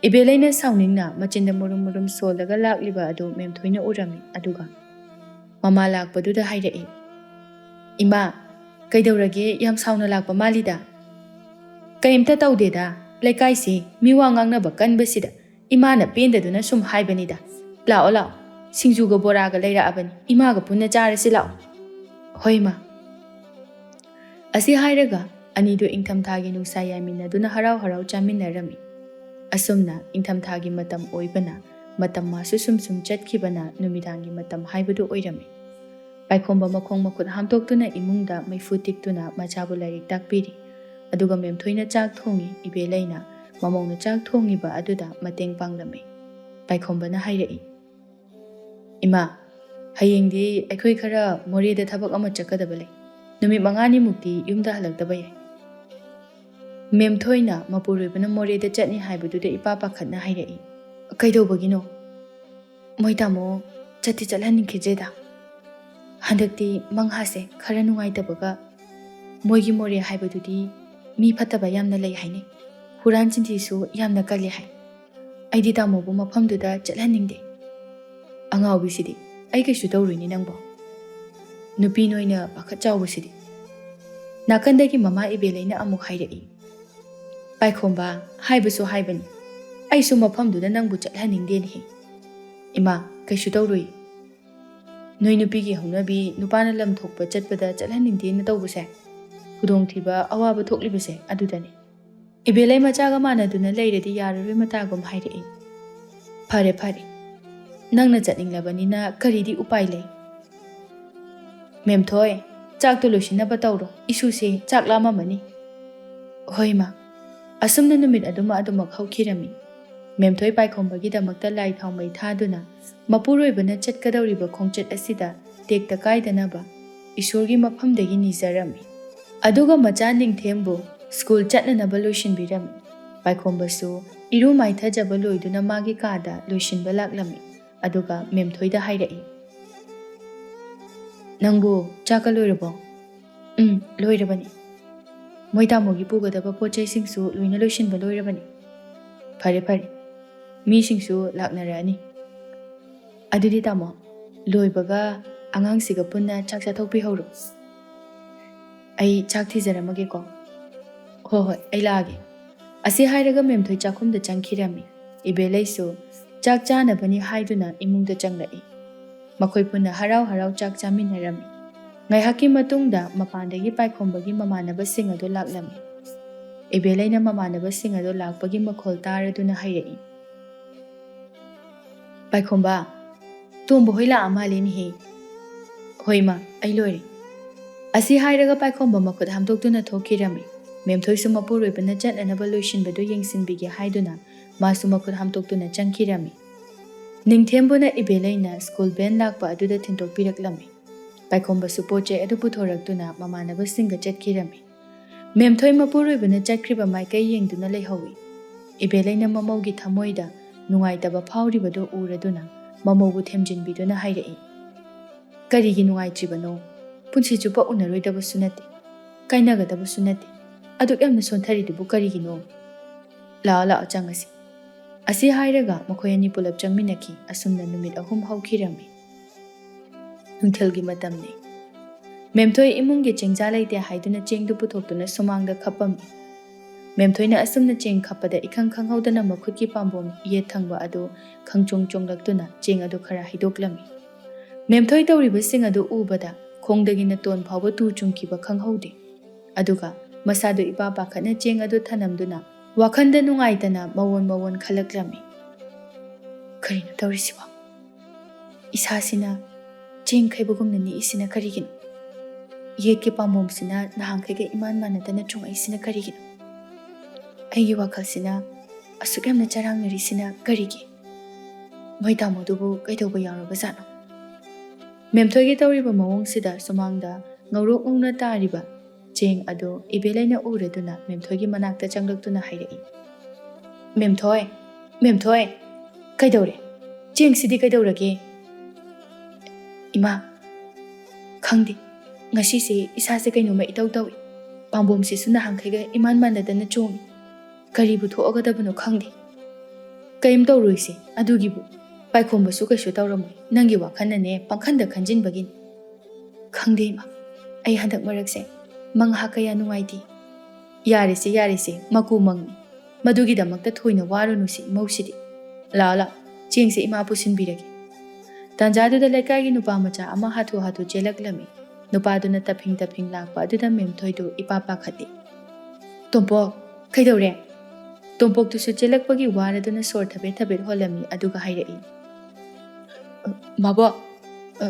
ꯏꯕꯦꯂꯩꯅ ꯁꯥꯎꯅꯤꯡꯅ ꯃꯆꯤꯟꯗ ꯃꯨꯔꯨꯝ ꯃꯨꯔꯨꯝ ꯁꯣꯜꯂꯒ ꯂꯥꯛꯂꯤꯕ ꯑꯗꯨ ꯃꯦꯝꯊꯣꯏꯅ ꯎꯔꯝꯃꯤ꯫ ꯑꯗꯨꯒ ꯃꯃꯥ ꯂꯥꯛꯄꯗꯨꯗ ꯍꯥꯏꯔꯛꯏ, "ꯏꯃꯥ, ꯀꯩꯗꯧꯔꯒꯦ? ꯌꯥꯝ ꯁꯥꯎꯅ ꯂꯥꯛꯄ ꯃꯥꯜꯂꯤꯗ?" "ꯀꯩꯝꯇ ꯇꯧꯗꯦꯗ, ꯂꯩꯀꯥꯏꯁꯤ ꯃꯤꯋꯥ ꯉꯥꯡꯅꯕ ꯀꯟꯕꯁꯤꯗ ꯏꯃꯥꯅ ꯄꯦꯟꯗꯗꯨꯅ ꯁꯨꯝ ꯍꯥꯏꯕꯅꯤꯗ꯫ ꯂꯥꯛꯑꯣ, ꯂꯥꯛꯑꯣ, ꯁꯤꯡꯖꯨꯒ ꯕꯣꯔꯥꯒ ꯂꯩꯔꯛꯑꯕꯅꯤ, ꯏꯃꯥꯒ ꯄꯨꯟꯅ ꯆꯥꯔꯁꯤ ꯂꯥꯛꯑꯣ꯫" "ꯍꯣꯏ, ꯏꯃꯥ꯫" ꯑꯁꯤ ꯍꯥꯏꯔꯒ ꯑꯅꯤꯗꯨ ꯏꯪꯊꯝꯊꯥꯒꯤ ꯅꯨꯡꯁꯥ ꯌꯥꯏꯃꯤꯟꯅꯗꯨꯅ ꯍꯔꯥꯎ ꯍꯔꯥꯎ ꯆꯥꯃꯤꯟꯅꯔꯝꯃꯤ꯫ ꯑꯁꯨꯝꯅ ꯏꯪꯊꯝꯊꯥꯒꯤ ꯃꯇꯝ ꯑꯣꯏꯕꯅ ꯃꯇꯝ ꯃꯥꯁꯨ ꯁꯨꯝ ꯁꯨꯝ ꯆꯠꯈꯤꯕꯅ ꯅꯨꯃꯤꯗꯥꯡꯒꯤ ꯃꯇꯝ ꯍꯥꯏꯕꯗꯨ ꯑꯣꯏꯔꯝꯃꯤ꯫ ꯄꯥꯏꯈꯣꯝꯕ ꯃꯈꯣꯡ ꯃꯈꯨꯠ ꯍꯥꯝꯗꯣꯛꯇꯨꯅ ꯏꯃꯨꯡꯗ ꯃꯩꯐꯨ ꯇꯤꯛꯇꯨꯅ ꯃꯆꯥꯕꯨ ꯂꯥꯏꯔꯤꯛ ꯇꯥꯛꯄꯤꯔꯤ꯫ ꯑꯗꯨꯒ ꯃꯦꯝꯊꯣꯏꯅ ꯆꯥꯛ ꯊꯣꯡꯉꯤ꯫ ꯏꯕꯦꯂꯩꯅ ꯃꯃꯧꯅ ꯆꯥꯛ ꯊꯣꯡꯉꯤꯕ ꯑꯗꯨꯗ ꯃꯇꯦꯡ ꯄꯥꯡꯂꯝꯃꯤ꯫ ꯄꯥꯏꯈꯣꯝꯕꯅ ꯍꯥꯏꯔꯛꯏ, "ꯏꯃꯥ, ꯍꯌꯦꯡꯗꯤ ꯑꯩꯈꯣꯏ ꯈꯔ ꯃꯣꯔꯦꯗ ꯊꯕꯛ ꯑꯃ ꯆꯠꯀꯗꯕ ꯂꯩ꯫ ꯅꯨꯃꯤꯠ ꯃꯉꯥꯅꯤꯃꯨꯛꯇꯤ ꯌꯨꯝꯗ ꯍꯜꯂꯛꯇꯕ ꯌꯥꯏ꯫" ꯃꯦꯝꯊꯣꯏꯅ ꯃꯄꯨꯔꯣꯏꯕꯅ ꯃꯣꯔꯦꯗ ꯆꯠꯅꯤ ꯍꯥꯏꯕꯗꯨꯗ ꯏꯄꯥ ꯄꯥꯈꯠꯅ ꯍꯥꯏꯔꯛꯏ, "ꯀꯩꯗꯧꯕꯒꯤꯅꯣ? ꯃꯣꯏ ꯇꯥꯃꯣ ꯆꯠꯇꯤ ꯆꯠꯍꯟꯅꯤꯡꯈꯤꯗ꯭ꯔꯦꯗ꯫ ꯍꯟꯗꯛꯇꯤ ꯃꯪꯍꯥꯁꯦ ꯈꯔ ꯅꯨꯡꯉꯥꯏꯇꯕꯒ, ꯃꯣꯏꯒꯤ ꯃꯣꯔꯦ ꯍꯥꯏꯕꯗꯨꯗꯤ ꯃꯤ ꯐꯠꯇꯕ ꯌꯥꯝꯅ ꯂꯩ ꯍꯥꯏꯅꯩ꯫ ꯍꯨꯔꯥꯟ ꯆꯤꯟꯊꯤꯁꯨ ꯌꯥꯝꯅ ꯀꯜꯂꯤ ꯍꯥꯏ꯫ ꯑꯩꯗꯤ ꯇꯥꯃꯣꯕꯨ ꯃꯐꯝꯗꯨꯗ ꯆꯠꯍꯟꯅꯤꯡꯗꯦ꯫" "ꯑꯉꯥꯎꯕꯤꯁꯤꯗꯤ, ꯑꯩ ꯀꯩꯁꯨ ꯇꯧꯔꯣꯏꯅꯦ ꯅꯪꯕꯣ꯫ ꯅꯨꯄꯤ ꯅꯣꯏꯅ ꯄꯥꯈꯠ ꯆꯥꯎꯕꯁꯤꯗꯤ꯫" ꯅꯥꯀꯟꯗꯒꯤ ꯃꯃꯥ ꯏꯕꯦꯂꯩꯅ ꯑꯃꯨꯛ ꯍꯥꯏꯔꯛꯏ, "ꯄꯥꯏꯈꯣꯝꯕ, ꯍꯥꯏꯕꯁꯨ ꯍꯥꯏꯕꯅꯤ, ꯑꯩꯁꯨ ꯃꯐꯝꯗꯨꯗ ꯅꯪꯕꯨ ꯆꯠꯍꯟꯅꯤꯡꯗꯦꯅꯦꯍꯦ꯫" "ꯏꯃꯥ, ꯀꯩꯁꯨ ꯇꯧꯔꯣꯏ꯫ ꯅꯣꯏ ꯅꯨꯄꯤꯒꯤ ꯍꯧꯅꯕꯤ ꯅꯨꯄꯥꯅ ꯂꯝ ꯊꯣꯛꯄ ꯆꯠꯄꯗ ꯆꯠꯍꯟꯅꯤꯡꯗꯦꯅ ꯇꯧꯕꯁꯦ, ꯈꯨꯗꯣꯡꯊꯤꯕ ꯑꯋꯥꯕ ꯊꯣꯛꯂꯤꯕꯁꯦ ꯑꯗꯨꯗꯅꯤ꯫" ꯏꯕꯦꯂꯩ ꯃꯆꯥꯒ ꯃꯥꯟꯅꯗꯨꯅ ꯂꯩꯔꯗꯤ ꯌꯥꯔꯔꯣꯏ ꯃꯇꯥꯒꯨꯝ ꯍꯥꯏꯔꯛꯏ꯫ "ꯐꯔꯦ ꯐꯔꯦ, ꯅꯪꯅ ꯆꯠꯅꯤꯡꯂꯕꯅꯤꯅ ꯀꯔꯤꯗꯤ ꯎꯄꯥꯏ ꯂꯩ꯫ ꯃꯦꯝꯊꯣꯏ, ꯆꯥꯛꯇꯣ ꯂꯣꯏꯁꯤꯟꯅꯕ ꯇꯧꯔꯣ, ꯏꯁꯨꯁꯦ ꯆꯥꯛ ꯂꯥꯝꯃꯝꯃꯅꯤ꯫" "ꯍꯣꯏ ꯃꯥ꯫" ꯑꯁꯨꯝꯅ ꯅꯨꯃꯤꯠ ꯑꯗꯨꯃ ꯑꯗꯨꯃꯛ ꯍꯧꯈꯤꯔꯝꯃꯤ꯫ ꯃꯦꯝꯊꯣꯏ ꯄꯥꯏꯈꯣꯝꯕꯒꯤꯗꯃꯛꯇ ꯂꯥꯏ ꯊꯥꯎ ꯃꯩ ꯊꯥꯗꯨꯅ ꯃꯄꯨꯔꯣꯏꯕꯅ ꯆꯠꯀꯗꯧꯔꯤꯕ ꯈꯣꯡꯆꯠ ꯑꯁꯤꯗ ꯇꯦꯛꯇ ꯀꯥꯏꯗꯅꯕ ꯏꯁꯣꯔꯒꯤ ꯃꯐꯝꯗꯒꯤ ꯅꯤꯖꯔꯝꯃꯤ꯫ ꯑꯗꯨꯒ ꯃꯆꯥ ꯅꯤꯡꯊꯦꯝꯕꯨ ꯁ꯭ꯀꯨꯜ ꯆꯠꯅꯅꯕ ꯂꯣꯏꯁꯤꯟꯕꯤꯔꯝꯃꯤ꯫ ꯄꯥꯏꯈꯣꯝꯕꯁꯨ ꯏꯔꯨ ꯃꯥꯏꯊꯖꯕ ꯂꯣꯏꯗꯨꯅ ꯃꯥꯒꯤ ꯀꯥꯗ ꯂꯣꯏꯁꯤꯟꯕ ꯂꯥꯛꯂꯝꯃꯤ꯫ ꯑꯗꯨꯒ ꯃꯦꯝꯊꯣꯏꯗ ꯍꯥꯏꯔꯛꯏ, "ꯅꯪꯕꯨ ꯆꯥꯛꯀ ꯂꯣꯏꯔꯕꯣ?" "ꯎꯝ, ꯂꯣꯏꯔꯕꯅꯤ꯫" "ꯃꯣꯏ ꯇꯥꯃꯣꯒꯤ ꯄꯨꯒꯗꯕ ꯄꯣꯠ ꯆꯩꯁꯤꯡꯁꯨ ꯂꯣꯏꯅ ꯂꯣꯏꯁꯤꯟꯕ ꯂꯣꯏꯔꯕꯅꯤ꯫" "ꯐꯔꯦ ꯐꯔꯦ, ꯃꯤꯁꯤꯡꯁꯨ ꯂꯥꯛꯅꯔꯛꯑꯅꯤ꯫ ꯑꯗꯨꯗꯤ ꯇꯥꯃꯣ, ꯂꯣꯏꯕꯒ ꯑꯉꯥꯡꯁꯤꯒ ꯄꯨꯟꯅ ꯆꯥꯛ ꯆꯥꯊꯣꯛꯄꯤꯍꯧꯔꯣ꯫ ꯑꯩ ꯆꯥꯛ ꯊꯤꯖꯔꯝꯃꯒꯦꯀꯣ꯫" "ꯍꯣꯏ ꯍꯣꯏ, ꯑꯩ ꯂꯥꯛꯑꯒꯦ꯫" ꯑꯁꯤ ꯍꯥꯏꯔꯒ ꯃꯦꯝꯊꯣꯏ ꯆꯥꯛꯈꯨꯝꯗ ꯆꯪꯈꯤꯔꯝꯃꯤ꯫ ꯏꯕꯦꯂꯩꯁꯨ ꯆꯥꯛ ꯆꯥꯅꯕꯅꯤ ꯍꯥꯏꯗꯨꯅ ꯏꯃꯨꯡꯗ ꯆꯪꯂꯛꯏ꯫ ꯃꯈꯣꯏ ꯄꯨꯟꯅ ꯍꯔꯥꯎ ꯍꯔꯥꯎ ꯆꯥꯛ ꯆꯥꯃꯤꯟꯅꯔꯝꯃꯤ꯫ ꯉꯥꯏꯍꯥꯛꯀꯤ ꯃꯇꯨꯡꯗ ꯃꯄꯥꯟꯗꯒꯤ ꯄꯥꯏꯈꯣꯝꯕꯒꯤ ꯃꯃꯥꯟꯅꯕꯁꯤꯡ ꯑꯗꯨ ꯂꯥꯛꯂꯝꯃꯤ꯫ ꯏꯕꯦꯂꯩꯅ ꯃꯃꯥꯟꯅꯕꯁꯤꯡ ꯑꯗꯨ ꯂꯥꯛꯄꯒꯤ ꯃꯈꯣꯜ ꯇꯥꯔꯗꯨꯅ ꯍꯥꯏꯔꯛꯏ, "ꯄꯥꯏꯈꯣꯝꯕ, ꯇꯣꯝꯕ ꯍꯣꯏ ꯂꯥꯛꯑ ꯃꯥꯜꯂꯦꯅꯦꯍꯦ꯫" "ꯍꯣꯏ ꯏꯃꯥ, ꯑꯩ ꯂꯣꯏꯔꯦ꯫" ꯑꯁꯤ ꯍꯥꯏꯔꯒ ꯄꯥꯏꯈꯣꯝꯕ ꯃꯈꯨꯠ ꯍꯥꯝꯗꯣꯛꯇꯨꯅ ꯊꯣꯛꯈꯤꯔꯝꯃꯤ꯫ ꯃꯦꯝꯊꯣꯏꯁꯨ ꯃꯄꯨꯔꯣꯏꯕꯅ ꯆꯠꯅꯅꯕ ꯂꯣꯏꯁꯤꯟꯕꯗꯨ ꯌꯦꯡꯁꯤꯟꯕꯤꯒꯦ ꯍꯥꯏꯗꯨꯅ ꯃꯥꯁꯨ ꯃꯈꯨꯠ ꯍꯥꯝꯗꯣꯛꯇꯨꯅ ꯆꯪꯈꯤꯔꯝꯃꯤ꯫ ꯅꯤꯡꯊꯦꯝꯕꯨꯅ ꯏꯕꯦꯂꯩꯅ ꯁ꯭ꯀꯨꯜ ꯚꯦꯟ ꯂꯥꯛꯄ ꯑꯗꯨꯗ ꯊꯤꯟꯗꯣꯛꯄꯤꯔꯛꯂꯝꯃꯤ꯫ ꯄꯥꯏꯈꯣꯝꯕꯁꯨ ꯄꯣꯠ ꯆꯩ ꯑꯗꯨ ꯄꯨꯊꯣꯔꯛꯇꯨꯅ ꯃꯃꯥꯟꯅꯕꯁꯤꯡꯒ ꯆꯠꯈꯤꯔꯝꯃꯤ꯫ ꯃꯦꯝꯊꯣꯏ ꯃꯄꯨꯔꯣꯏꯕꯅ ꯆꯠꯈ꯭ꯔꯤꯕ ꯃꯥꯏꯀꯩ ꯌꯦꯡꯗꯨꯅ ꯂꯩꯍꯧꯏ꯫ ꯏꯕꯦꯂꯩꯅ ꯃꯃꯧꯒꯤ ꯊꯃꯣꯏꯗ ꯅꯨꯡꯉꯥꯏꯇꯕ ꯐꯥꯎꯔꯤꯕꯗꯨ ꯎꯔꯗꯨꯅ ꯃꯃꯧꯕꯨ ꯊꯦꯝꯖꯤꯟꯕꯤꯗꯨꯅ ꯍꯥꯏꯔꯛꯏ, "ꯀꯔꯤꯒꯤ ꯅꯨꯡꯉꯥꯏꯇ꯭ꯔꯤꯕꯅꯣ? ꯄꯨꯟꯁꯤ ꯆꯨꯞꯄ ꯎꯅꯔꯣꯏꯗꯕꯁꯨ ꯅꯠꯇꯦ, ꯀꯥꯏꯅꯒꯗꯕꯁꯨ ꯅꯠꯇꯦ꯫ ꯑꯗꯨꯛ ꯌꯥꯝꯅ ꯁꯣꯟꯊꯔꯤꯗꯨꯕꯨ ꯀꯔꯤꯒꯤꯅꯣ? ꯂꯥꯛꯑꯣ, ꯂꯥꯛꯑꯣ, ꯆꯪꯉꯁꯤ꯫" ꯑꯁꯤ ꯍꯥꯏꯔꯒ ꯃꯈꯣꯏ ꯑꯅꯤ ꯄꯨꯂꯞ ꯆꯪꯃꯤꯟꯅꯈꯤ꯫ ꯑꯁꯨꯝꯅ ꯅꯨꯃꯤꯠ ꯑꯍꯨꯝ ꯍꯧꯈꯤꯔꯝꯃꯤ꯫ ꯅꯨꯡꯊꯤꯜꯒꯤ ꯃꯇꯝꯅꯤ꯫ ꯃꯦꯝꯊꯣꯏ ꯏꯃꯨꯡꯒꯤ ꯆꯦꯡꯖꯥ ꯂꯩꯇꯦ ꯍꯥꯏꯗꯨꯅ ꯆꯦꯡꯗꯨ ꯄꯨꯊꯣꯛꯇꯨꯅ ꯁꯨꯃꯥꯡꯗ ꯈꯞꯄꯝꯃꯤ꯫ ꯃꯦꯝꯊꯣꯏꯅ ꯑꯁꯨꯝꯅ ꯆꯦꯡ ꯈꯞꯄꯗ ꯏꯈꯪ ꯈꯪꯍꯧꯗꯅ ꯃꯈꯨꯠꯀꯤ ꯄꯥꯝꯕꯣꯝ ꯌꯦꯠ ꯊꯪꯕ ꯑꯗꯨ ꯈꯪꯆꯣꯡ ꯆꯣꯡꯂꯛꯇꯨꯅ ꯆꯦꯡ ꯑꯗꯨ ꯈꯔ ꯍꯩꯗꯣꯛꯂꯝꯃꯤ꯫ ꯃꯦꯝꯊꯣꯏ ꯇꯧꯔꯤꯕꯁꯤꯡ ꯑꯗꯨ ꯎꯕꯗ ꯈꯣꯡꯗꯒꯤ ꯅꯥꯇꯣꯟ ꯐꯥꯎꯕ ꯇꯨ ꯆꯨꯡꯈꯤꯕ ꯈꯪꯍꯧꯗꯦ꯫ ꯑꯗꯨꯒ ꯃꯁꯥꯗꯨ ꯏꯄꯥ ꯄꯥꯈꯠꯅ ꯆꯦꯡ ꯑꯗꯨ ꯊꯅꯝꯗꯨꯅ ꯋꯥꯈꯜꯗ ꯅꯨꯡꯉꯥꯏꯇꯅ ꯃꯋꯣꯟ ꯃꯋꯣꯟ ꯈꯜꯂꯛꯂꯝꯃꯤ꯫ "ꯀꯔꯤꯅꯣ ꯇꯧꯔꯤꯁꯤꯕꯣ? ꯏꯁꯥꯁꯤꯅ ꯆꯦꯡ ꯈꯩꯕꯒꯨꯝꯅ ꯅꯤꯛꯏꯁꯤꯅ ꯀꯔꯤꯒꯤꯅꯣ? ꯌꯦꯠꯀꯤ ꯄꯥꯝꯕꯣꯝꯁꯤꯅ ꯅꯍꯥꯟꯈꯩꯒ ꯏꯃꯥꯟ ꯃꯥꯟꯅꯗꯅ ꯆꯣꯡꯉꯛꯏꯁꯤꯅ ꯀꯔꯤꯒꯤꯅꯣ? ꯑꯩꯒꯤ ꯋꯥꯈꯜꯁꯤꯅ ꯑꯁꯨꯛ ꯌꯥꯝꯅ ꯆꯔꯥꯡꯅꯔꯤꯁꯤꯅ ꯀꯔꯤꯒꯤ? ꯃꯣꯏ ꯇꯥꯃꯣꯗꯨꯕꯨ ꯀꯩꯗꯧꯕ ꯌꯥꯎꯔꯕꯖꯥꯠꯅꯣ?" ꯃꯦꯝꯊꯣꯏꯒꯤ ꯇꯧꯔꯤꯕ ꯃꯑꯣꯡꯁꯤꯗ ꯁꯨꯃꯥꯡꯗ ꯉꯧꯔꯣꯛ ꯉꯧꯅ ꯇꯥꯔꯤꯕ ꯆꯦꯡ ꯑꯗꯨ ꯏꯕꯦꯂꯩꯅ ꯎꯔꯗꯨꯅ ꯃꯦꯝꯊꯣꯏꯒꯤ ꯃꯅꯥꯛꯇ ꯆꯪꯂꯛꯇꯨꯅ ꯍꯥꯏꯔꯛꯏ, "ꯃꯦꯝꯊꯣꯏ, ꯃꯦꯝꯊꯣꯏ, ꯀꯩꯗꯧꯔꯦ? ꯆꯦꯡꯁꯤꯗꯤ ꯀꯩꯗꯧꯔꯒꯦ?" "ꯏꯃꯥ, ꯈꯪꯗꯦ, ꯉꯁꯤꯁꯦ ꯏꯁꯥꯁꯦ ꯀꯩꯅꯣꯝꯃ ꯏꯇꯧ ꯇꯧꯏ꯫ ꯄꯥꯝꯕꯣꯝꯁꯤꯁꯨ ꯅꯍꯥꯟꯈꯩꯒ ꯏꯃꯥꯟ ꯃꯥꯟꯅꯗꯅ ꯆꯣꯡꯉꯤ꯫ ꯀꯔꯤꯕꯨ ꯊꯣꯛꯑꯒꯗꯕꯅꯣ ꯈꯪꯗꯦ꯫" "ꯀꯔꯤꯝ ꯇꯧꯔꯣꯏꯁꯦ, ꯑꯗꯨꯒꯤꯕꯨ ꯄꯥꯏꯈꯣꯝꯕꯁꯨ ꯀꯩꯁꯨ ꯇꯧꯔꯝꯃꯣꯏ꯫ ꯅꯪꯒꯤ ꯋꯥꯈꯜꯅꯅꯦ ꯄꯪꯈꯟꯗ ꯈꯟꯖꯤꯟꯕꯒꯤꯅꯤ꯫" "ꯈꯪꯗꯦ ꯏꯃꯥ, ꯑꯩ ꯍꯟꯗꯛ ꯃꯔꯛꯁꯦ ꯃꯪꯍꯥ ꯀꯌꯥ ꯅꯨꯡꯉꯥꯏꯇꯦ꯫" "ꯌꯥꯔꯦꯁꯦ, ꯌꯥꯔꯦꯁꯦ, ꯃꯀꯨ ꯃꯪꯅꯤ꯫ ꯃꯗꯨꯒꯤꯗꯃꯛꯇ ꯊꯣꯏꯅ ꯋꯥꯔꯨꯅꯨꯁꯦ ꯏꯃꯧꯁꯤꯗꯤ꯫ ꯂꯥꯛꯑꯣ, ꯂꯥꯛꯑꯣ, ꯆꯦꯡꯁꯦ ꯏꯃꯥ ꯄꯨꯁꯤꯟꯕꯤꯔꯒꯦ꯫" ꯇꯥꯟꯖꯥꯗꯨꯗ ꯂꯩꯀꯥꯏꯒꯤ ꯅꯨꯄꯥ ꯃꯆꯥ ꯑꯃ ꯍꯥꯊꯨ ꯍꯥꯊꯨ ꯆꯦꯜꯂꯛꯂꯝꯃꯤ꯫ ꯅꯨꯄꯥꯗꯨꯅ ꯇꯞꯐꯤꯡ ꯇꯞꯐꯤꯡ ꯂꯥꯛꯄ ꯑꯗꯨꯗ ꯃꯦꯝꯊꯣꯏꯗꯨ ꯏꯄꯥ ꯄꯥꯈꯠꯂꯤ꯫ "ꯇꯣꯝꯄꯣꯛ, ꯀꯩꯗꯧꯔꯦ?" ꯇꯣꯝꯄꯣꯛꯇꯨꯁꯨ ꯆꯦꯜꯂꯛꯄꯒꯤ ꯋꯥꯔꯗꯨꯅ ꯁꯣꯔ ꯊꯕꯦꯠ ꯊꯕꯦꯠ ꯍꯣꯜꯂꯝꯃꯤ, ꯑꯗꯨꯒ ꯍꯥꯏꯔꯛꯏ, "ꯃꯥꯕꯣꯛ, ꯑ,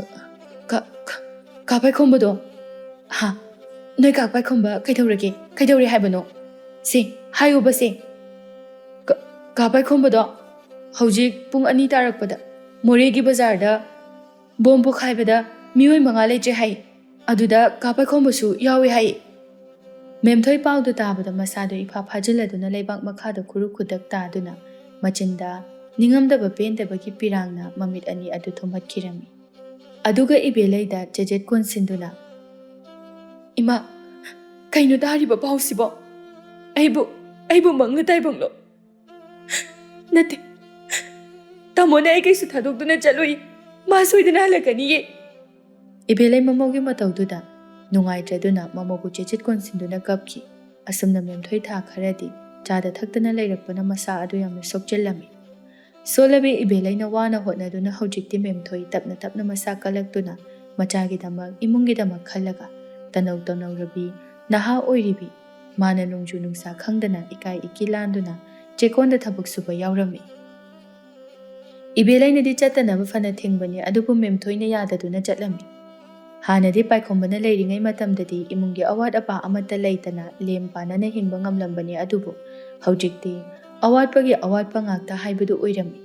ꯀ-, ꯀ-, ꯀꯥ ꯄꯥꯏꯈꯣꯝꯕꯗꯣ?" "ꯍꯥ? ꯅꯣꯏ ꯀꯥ ꯄꯥꯏꯈꯣꯝꯕ ꯀꯩꯗꯧꯔꯒꯦ? ꯀꯩꯗꯧꯔꯦ ꯍꯥꯏꯕꯅꯣ? ꯁꯦ, ꯍꯥꯏꯌꯨꯕ ꯁꯦ꯫ ꯀ-, ꯀꯥ ꯄꯥꯏꯈꯣꯝꯕꯗꯣ ꯍꯧꯖꯤꯛ ꯄꯨꯡ ꯑꯅꯤ ꯇꯥꯔꯛꯄꯗ ꯃꯣꯔꯦꯒꯤ ꯕꯖꯥꯔꯗ ꯕꯣꯝ ꯄꯣꯈꯥꯏꯕꯗ ꯃꯤꯑꯣꯏ ꯃꯉꯥ ꯂꯩꯇ꯭ꯔꯦ ꯍꯥꯏ꯫ ꯑꯗꯨꯗ ꯀꯥ ꯄꯥꯏꯈꯣꯝꯕꯁꯨ ꯌꯥꯎꯏ ꯍꯥꯏ꯫" ꯃꯦꯝꯊꯣꯏ ꯄꯥꯎꯗꯨ ꯇꯥꯕꯗ ꯃꯁꯥꯗꯨ ꯏꯐꯥ ꯐꯥꯖꯤꯜꯂꯗꯨꯅ ꯂꯩꯕꯥꯛ ꯃꯈꯥꯗ ꯈꯨꯔꯨ ꯈꯨꯗꯛ ꯇꯥꯗꯨꯅ ꯃꯆꯤꯟꯗ ꯅꯤꯡꯉꯝꯗꯕ ꯄꯦꯟꯗꯕꯒꯤ ꯄꯤꯔꯥꯡꯅ ꯃꯃꯤꯠ ꯑꯅꯤ ꯑꯗꯨ ꯊꯨꯝꯍꯠꯈꯤꯔꯝꯃꯤ꯫ ꯑꯗꯨꯒ ꯏꯕꯦꯂꯩꯗ ꯆꯦꯖꯦꯠ ꯀꯣꯟꯁꯤꯟꯗꯨꯅ, "ꯏꯃꯥ, ꯀꯩꯅꯣ ꯇꯥꯔꯤꯕ ꯄꯥꯎꯁꯤꯕꯣ? ꯑꯩꯕꯨ, ꯑꯩꯕꯨ ꯃꯪꯂ ꯇꯥꯏꯕꯪꯂꯣ? ꯅꯠꯇꯦ, ꯇꯥꯃꯣꯅ ꯑꯩ ꯀꯩꯁꯨ ꯊꯥꯗꯣꯛꯇꯨꯅ ꯆꯠꯂꯣꯏ꯫ ꯃꯥ ꯁꯣꯏꯗꯅ ꯍꯜꯂꯛꯀꯅꯤꯌꯦ꯫" ꯏꯕꯦꯂꯩ ꯃꯃꯧꯒꯤ ꯃꯇꯧꯗꯨꯗ ꯅꯨꯡꯉꯥꯏꯇ꯭ꯔꯗꯨꯅ ꯃꯃꯧꯕꯨ ꯆꯦꯖꯦꯠ ꯀꯣꯟꯁꯤꯟꯗꯨꯅ ꯀꯞꯈꯤ꯫ ꯑꯁꯨꯝꯅ ꯃꯦꯝꯊꯣꯏ ꯊꯥ ꯈꯔꯗꯤ ꯆꯥꯗ ꯊꯛꯇꯅ ꯂꯩꯔꯛꯄꯅ ꯃꯁꯥ ꯑꯗꯨ ꯌꯥꯝꯅ ꯁꯣꯛꯆꯤꯜꯂꯝꯃꯤ꯫ ꯁꯣꯜꯂꯕꯤ ꯏꯕꯦꯂꯩꯅ ꯋꯥꯅ ꯍꯣꯠꯅꯗꯨꯅ ꯍꯧꯖꯤꯛꯇꯤ ꯃꯦꯝꯊꯣꯏ ꯇꯞꯅ ꯇꯞꯅ ꯃꯁꯥ ꯀꯜꯂꯛꯇꯨꯅ ꯃꯆꯥꯒꯤꯗꯃꯛ, ꯏꯃꯨꯡꯒꯤꯗꯃꯛ ꯈꯜꯂꯒ ꯇꯅꯧ ꯇꯅꯧꯔꯕꯤ, ꯅꯍꯥ ꯑꯣꯏꯔꯤꯕꯤ, ꯃꯥꯅ ꯅꯣꯡꯖꯨ ꯅꯨꯡꯁꯥ ꯈꯪꯗꯅ ꯏꯀꯥꯏ ꯏꯀꯤ ꯂꯥꯟꯗꯨꯅ ꯆꯦꯛꯀꯣꯟꯗ ꯊꯕꯛ ꯁꯨꯕ ꯌꯥꯎꯔꯝꯃꯤ꯫ ꯏꯕꯦꯂꯩꯅꯗꯤ ꯆꯠꯇꯅꯕ ꯐꯅ ꯊꯤꯡꯕꯅꯤ, ꯑꯗꯨꯕꯨ ꯃꯦꯝꯊꯣꯏꯅ ꯌꯥꯗꯗꯨꯅ ꯆꯠꯂꯝꯃꯤ꯫ ꯍꯥꯟꯅꯗꯤ ꯄꯥꯏꯈꯣꯝꯕꯅ ꯂꯩꯔꯤꯉꯩ ꯃꯇꯝꯗꯗꯤ ꯏꯃꯨꯡꯒꯤ ꯑꯋꯥꯠ ꯑꯄꯥ ꯑꯃꯠꯇ ꯂꯩꯇꯅ ꯂꯦꯝ ꯄꯥꯅꯅ ꯍꯤꯡꯕ ꯉꯝꯂꯝꯕꯅꯤ, ꯑꯗꯨꯕꯨ ꯍꯧꯖꯤꯛꯇꯤ ꯑꯋꯥꯠꯄꯒꯤ ꯑꯋꯥꯠꯄ ꯉꯥꯛꯇ ꯍꯥꯏꯕꯗꯨ ꯑꯣꯏꯔꯝꯃꯤ꯫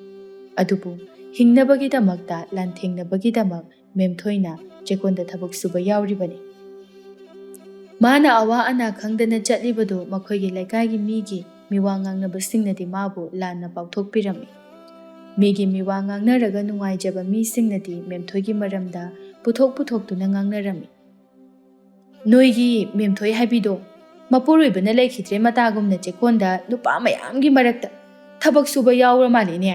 ꯑꯗꯨꯕꯨ ꯍꯤꯡꯅꯕꯒꯤꯗꯃꯛꯇ, ꯂꯥꯟꯊꯦꯡꯅꯕꯒꯤꯗꯃꯛ ꯃꯦꯝꯊꯣꯏꯅ ꯆꯦꯛꯀꯣꯟꯗ ꯊꯕꯛ ꯁꯨꯕ ꯌꯥꯎꯔꯤꯕꯅꯤ꯫ ꯃꯥꯅ ꯑꯋꯥ ꯑꯅꯥ ꯈꯪꯗꯅ ꯆꯠꯂꯤꯕꯗꯨ ꯃꯈꯣꯏꯒꯤ ꯂꯩꯀꯥꯏꯒꯤ ꯃꯤꯒꯤ ꯃꯤꯋꯥ ꯉꯥꯡꯅꯕꯁꯤꯡꯅꯗꯤ ꯃꯥꯕꯨ ꯂꯥꯟꯅ ꯄꯥꯎꯊꯣꯛꯄꯤꯔꯝꯃꯤ꯫ ꯃꯤꯒꯤ ꯃꯤꯋꯥ ꯉꯥꯡꯅꯔꯒ ꯅꯨꯡꯉꯥꯏꯖꯕ ꯃꯤꯁꯤꯡꯅꯗꯤ ꯃꯦꯝꯊꯣꯏꯒꯤ ꯃꯔꯝꯗ ꯄꯨꯊꯣꯛ ꯄꯨꯊꯣꯛꯇꯨꯅ ꯉꯥꯡꯅꯔꯝꯃꯤ꯫ "ꯅꯣꯏꯒꯤ ꯃꯦꯝꯊꯣꯏ ꯍꯥꯏꯕꯤꯗꯣ ꯃꯄꯨꯔꯣꯏꯕꯅ ꯂꯩꯈꯤꯗ꯭ꯔꯦ ꯃꯇꯥꯒꯨꯝꯅ ꯆꯦꯛꯀꯣꯟꯗ ꯅꯨꯄꯥ ꯃꯌꯥꯝꯒꯤ ꯃꯔꯛꯇ ꯊꯕꯛ ꯁꯨꯕ ꯌꯥꯎꯔ ꯃꯥꯜꯂꯦꯅꯦ꯫